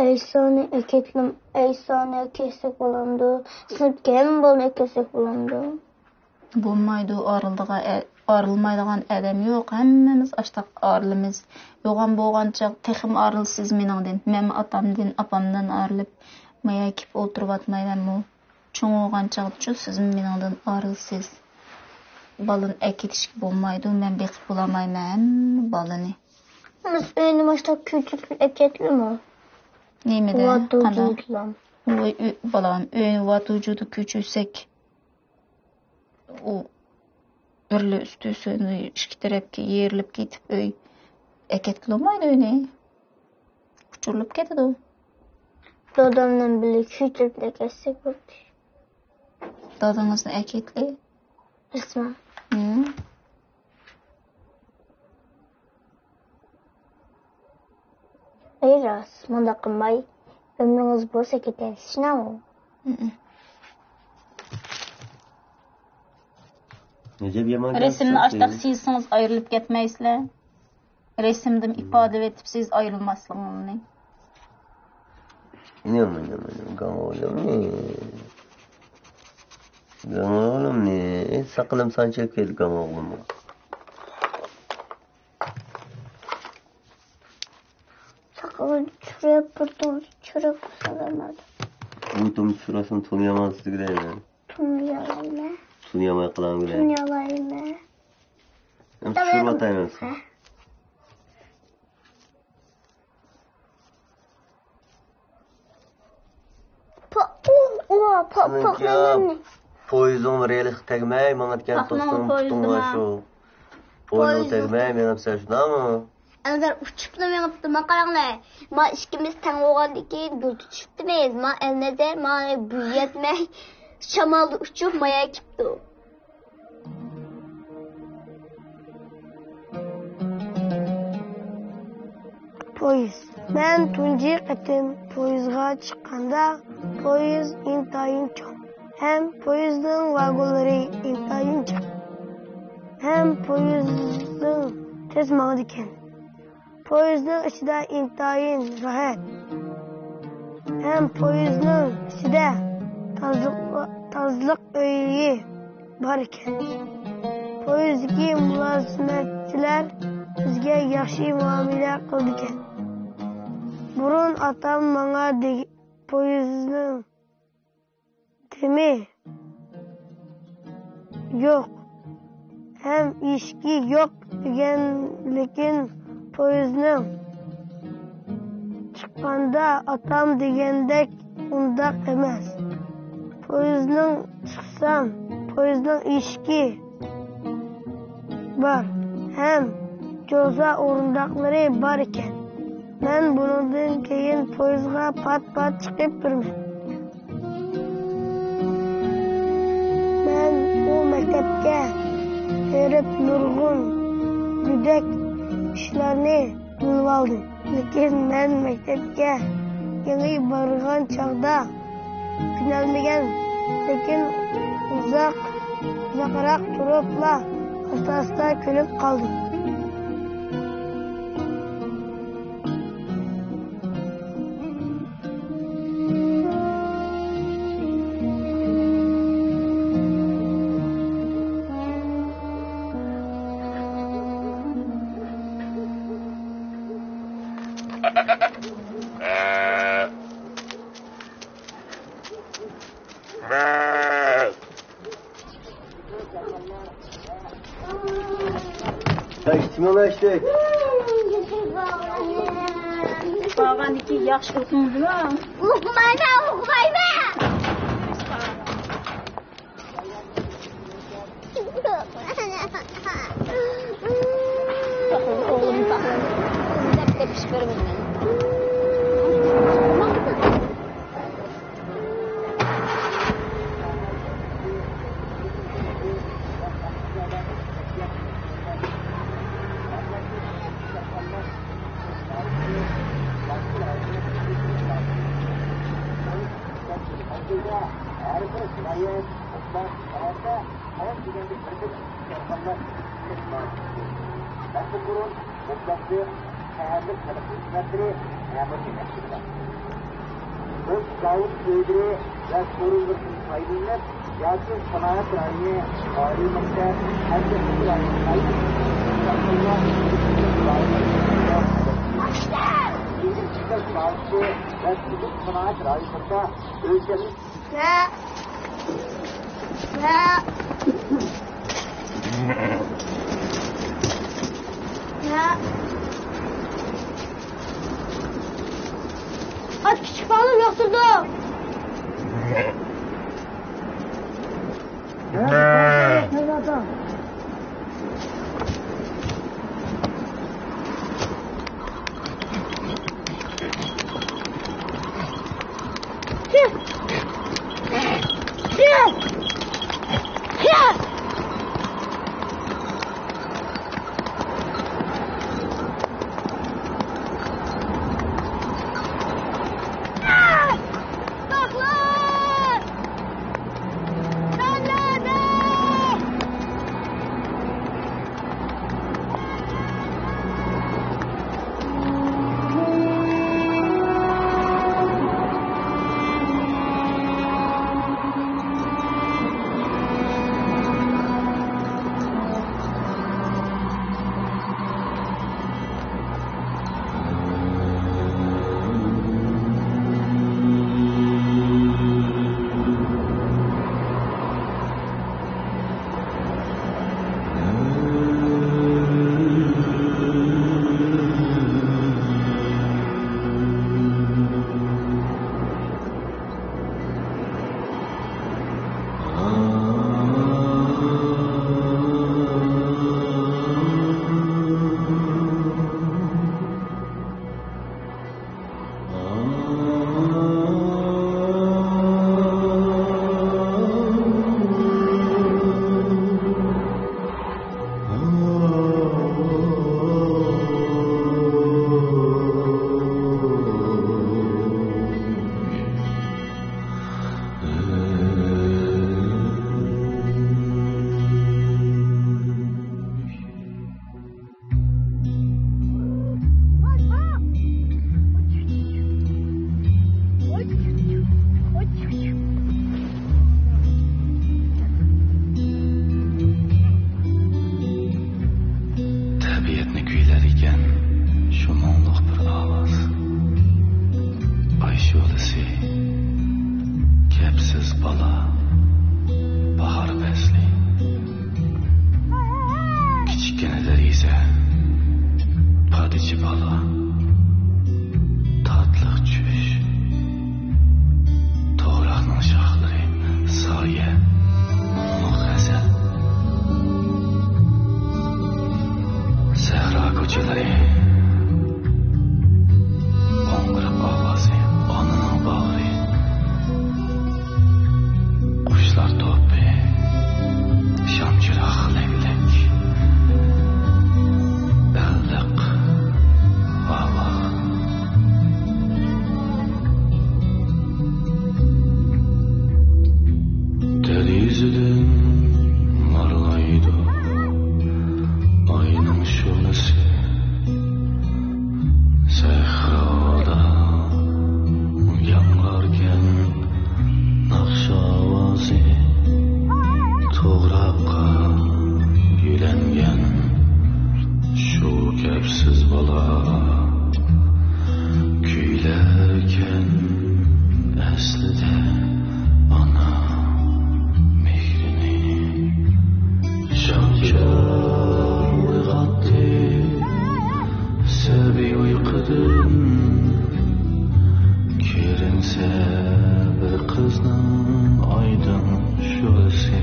ئەيسانى ئەكەتلىم، ئەيسانى كەسسەك بولامدۇ؟ سىنىپ كەم بولماي كەسسەك بولامدۇ؟ بولمايدۇ، ئارىلىدىغان ئە-، ئارىلىمايدىغان ئادەم يوق، ھەممىمىز ئاشتاق ئارىلىمىز. يوغان بولغان چاغ تېخىمۇ ئارىلىسىز مېنىڭدىن. مەنمۇ ئاتامدىن، ئاپامدىن ئارىلىپ، مايا كېلىپ ئولتۇرۇۋاتمايمەنمۇ؟ چوڭ بولغان چاغدىچۇ سىزمۇ مېنىڭدىن ئارىلىسىز. بالىنى ئەكېتىشكە بولمايدۇ، مەن بېقىپ بولالمايمەن ھەممە بالىنى. بىز ئۆينى باشلاپ كۆچۈرۈپ ئەكەتلىمۇ؟ نېمىدە؟ قانداق؟ ۋاي، ئۆي، بالام، ئۆينى ۋاتۇجۇدا كۆچۈرسەك، ئۇ بىرلا ئۈستى ئىككى تەرەپكە يېرىلىپ كېتىپ، ئۆي ئەكەتكىلى بولمايدۇ، ئۆينى. ئۇچۇرۇلۇپ كېتىدۇ. دادامنىڭ بىللە كۆچۈرۈپ ئەكەتسەك بولدى. دادىڭىزنى ئەكەتلى. ئىسمىڭ؟ ھە؟ ئەي راست، مۇنداق قىلماي، ئۆمرىڭىز بولسا كېتەر، شۇنداقمۇ؟ ھىم. نەجەپ يامان گەپ رەسىمنى ئاشتاق سىزسىڭىز ئايرىلىپ كەتمەيسىلەر. رەسىمدىن ئىپادىلىۋېتىپ سىز ئايرىلماسلىقىڭىزنى. نېمە، نېمە، نېمە، گاڭ ئوغلۇمنى. گاڭ ئوغلۇمنى. ساقىلىم سانچە كەلدى گاڭ ئوغلۇمغا. ساقىلىنى چۈشۈرۈپ، بىر تومۇز چۈشۈرۈپ سالامدۇ. بۇ تومۇز چۈشۈرۈۋەتسەم تونۇيالمايسىز دەيمەن. تونۇيالايمەن. تونۇيالماي قالاڭ بىلەن. تونۇيالايمەن. ئەمدى چۈشۈرۈۋاتايمەن. ھە. پو-، ئۇ، ئۇ، پو-، سېنىڭكى پوقلىنىڭ. پويىزىڭ رېلىغا تەگمەي ماڭىدىكەن، توستۇڭ پۇتۇڭغا شۇ. پويىزىڭ تەگمەي مېڭىپسەن، شۇنداقمۇ؟ ئەلنەزەر ئۇچۇپلا مېڭىپتۇ، ما قاراڭلار. ما ئىككىمىز تەڭ بولغاندىن كېيىن گۈل تۇتۇشۇپتىمىز. ما ئەلنەزەر، ما بويى يەتمەي، شامالدا ئۇچۇپ مايا كېپتۇ. پويىز. مەن تۇنجى قېتىم پويىزغا چىققاندا، پويىز ئىنتايىن چوڭ ھەم پويىزنىڭ ۋاگونلىرى ئىنتايىن جىق ھەم پويىزنىڭ تېز ماڭىدىكەن. پويىزنىڭ ئىچىدە ئىنتايىن راھەت ھەم پويىزنىڭ ئىچىدە تازىلىق، تازىلىق ئۆيى بار ئىكەن. پويىزدىكى مۇلازىمەتچىلەر بىزگە ياخشى مۇئامىلە قىلىدىكەن. بۇرۇن ئاتام ماڭا دېگەن، پويىزنىڭ دېمى يوق ھەم ئىشىكى يوق دېگەن، لېكىن پويىزنىڭ چىققاندا ئاتام دېگەندەك ئۇنداق ئەمەس. پويىزنىڭ چىقسام، پويىزنىڭ ئىشىكى بار ھەم جوزا ئورۇندۇقلىرى بار ئىكەن. مەن بۇنىڭدىن كېيىن پويىزغا پات-پات چىقىپ بېرىمەن. مەن ئۇ مەكتەپكە بېرىپ نۇرغۇن گۆدەك ئىشلارنى بىلىۋالدىم. لېكىن مەن مەكتەپكە يېڭى بارغان چاغدا كۈلەلمىگەن، لېكىن ئۇزاق، ئۇزاقراق تۇرۇپلا ئاستا-ئاستا كۈلۈپ قالدىم. بەش تىمىڭلاشتى. بارغاندىكى ياخشى ئۇقتۇڭىزمۇ؟ ئۇقمايمەن، ئۇقمايمەن. ساقلىنىڭ، ئوغلۇمنى ساقلىنىڭ. دەپ تېپىشىپ بېرىمەن مەن. ئۆز زاۋۇت ئۆيلىرى ۋە سورۇنلىرىدىن پايدىلىنىپ، ياكى سانائەت رايونى، ئالىي مەكتەپ، ھەربىي ئىستىلاھنى قايتا ئىستىلاھنى ۋە سۈزۈك سانائەت رايونىدا ئۆلچەملىك. ۋە، ۋە، ۋە. ئات كىچىك بالىنى ياقتۇرىدۇ. تەبىئەتنى كۈيلەر ئىكەن شۇ مۇڭلۇق بىر ئاۋاز. ئاي شولىسى، كەپسىز بالا، باھار پەسلى. كىچىككىنە دېرىزە، پادىچى بالا، تاتلىق چۈش. بىزنىڭ ئايدىڭ شولىسى،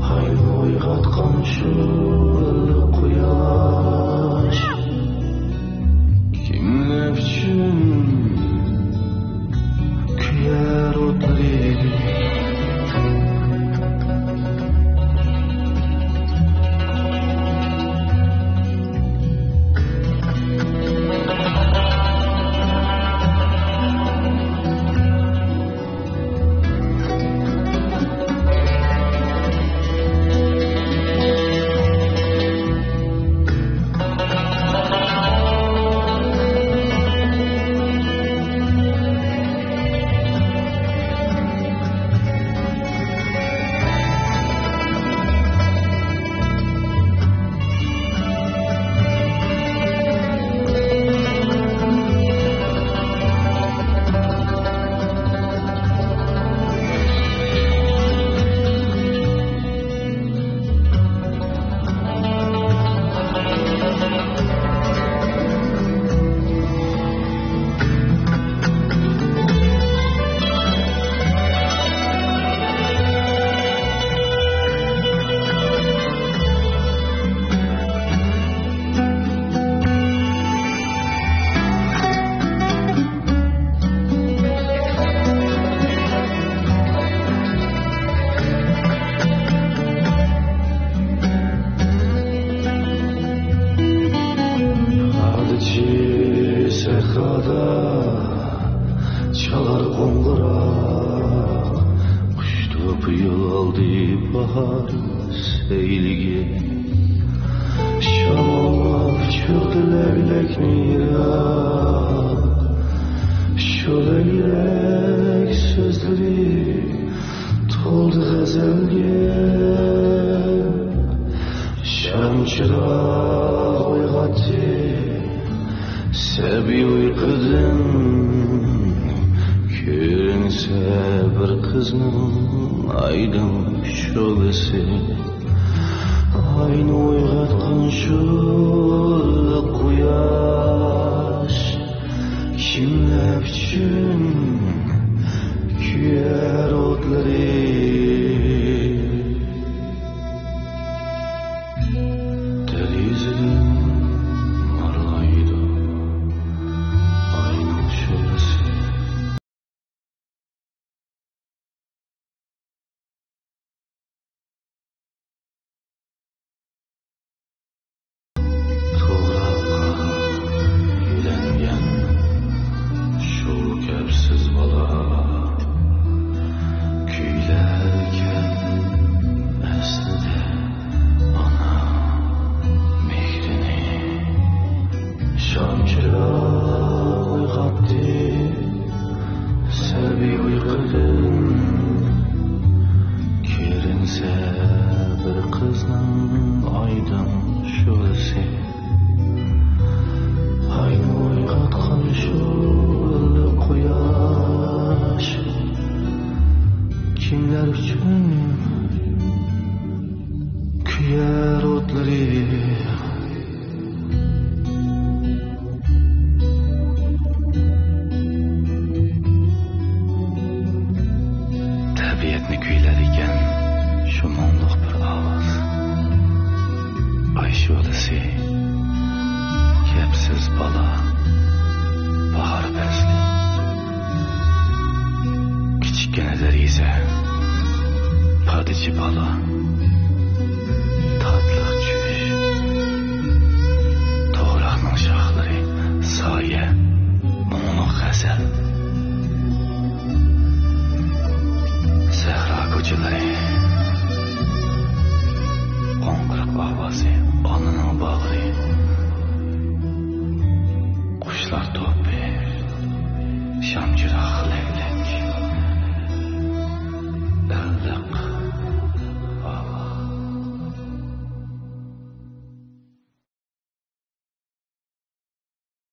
ئاينى ئويغاتقان شۇ ئىللىق قۇياش، كىملەر ئۈچۈن كۆيەر ئوتلىرى. پادىچى سەھرادا چالار قوڭغۇراق، قۇش توپى يول ئالدى باھار سەيلىگە. شاماللاپ چۈشۈردى لەگلەكنى يىراق، شۇ لەگلەك سۆزلىرى تولدى غەزەلگە. شام چىراغ ئويغاتتى سەبىي ئۇيقۇدىن، كۆرۈنسە بىر قىزنىڭ ئايدىڭ شولىسى. ئاينى ئويغاتقان شۇ قۇياش، كىملەر ئۈچۈن كۆيەر ئوتلىرى. دېرىزىدىن مارىلايدۇ ئاينىڭ شولىسى. توغراققا يۆلەنگەن شۇ كەپسىز بالا كۈيلەركەن ئەسلىدە ئانا مېھرىنى. شام چىراغ ئويغاتتى سەبىي ئۇيقۇدىن، كۆرۈنسە بىر قىزنىڭ ئايدىڭ شولىسى. ئاينى ئويغاتقان شۇ ئىللىق قۇياش، كىملەر ئۈچۈن كۆيەر ئوتلىرى. تەبىئەتنى كۈيلەر ئىكەن شۇ مۇڭلۇق بىر ئاۋاز. ئاي شولىسى، كەپسىز بالا، باھار پەسلى. كىچىككىنە دېرىزە، پادىچى بالا.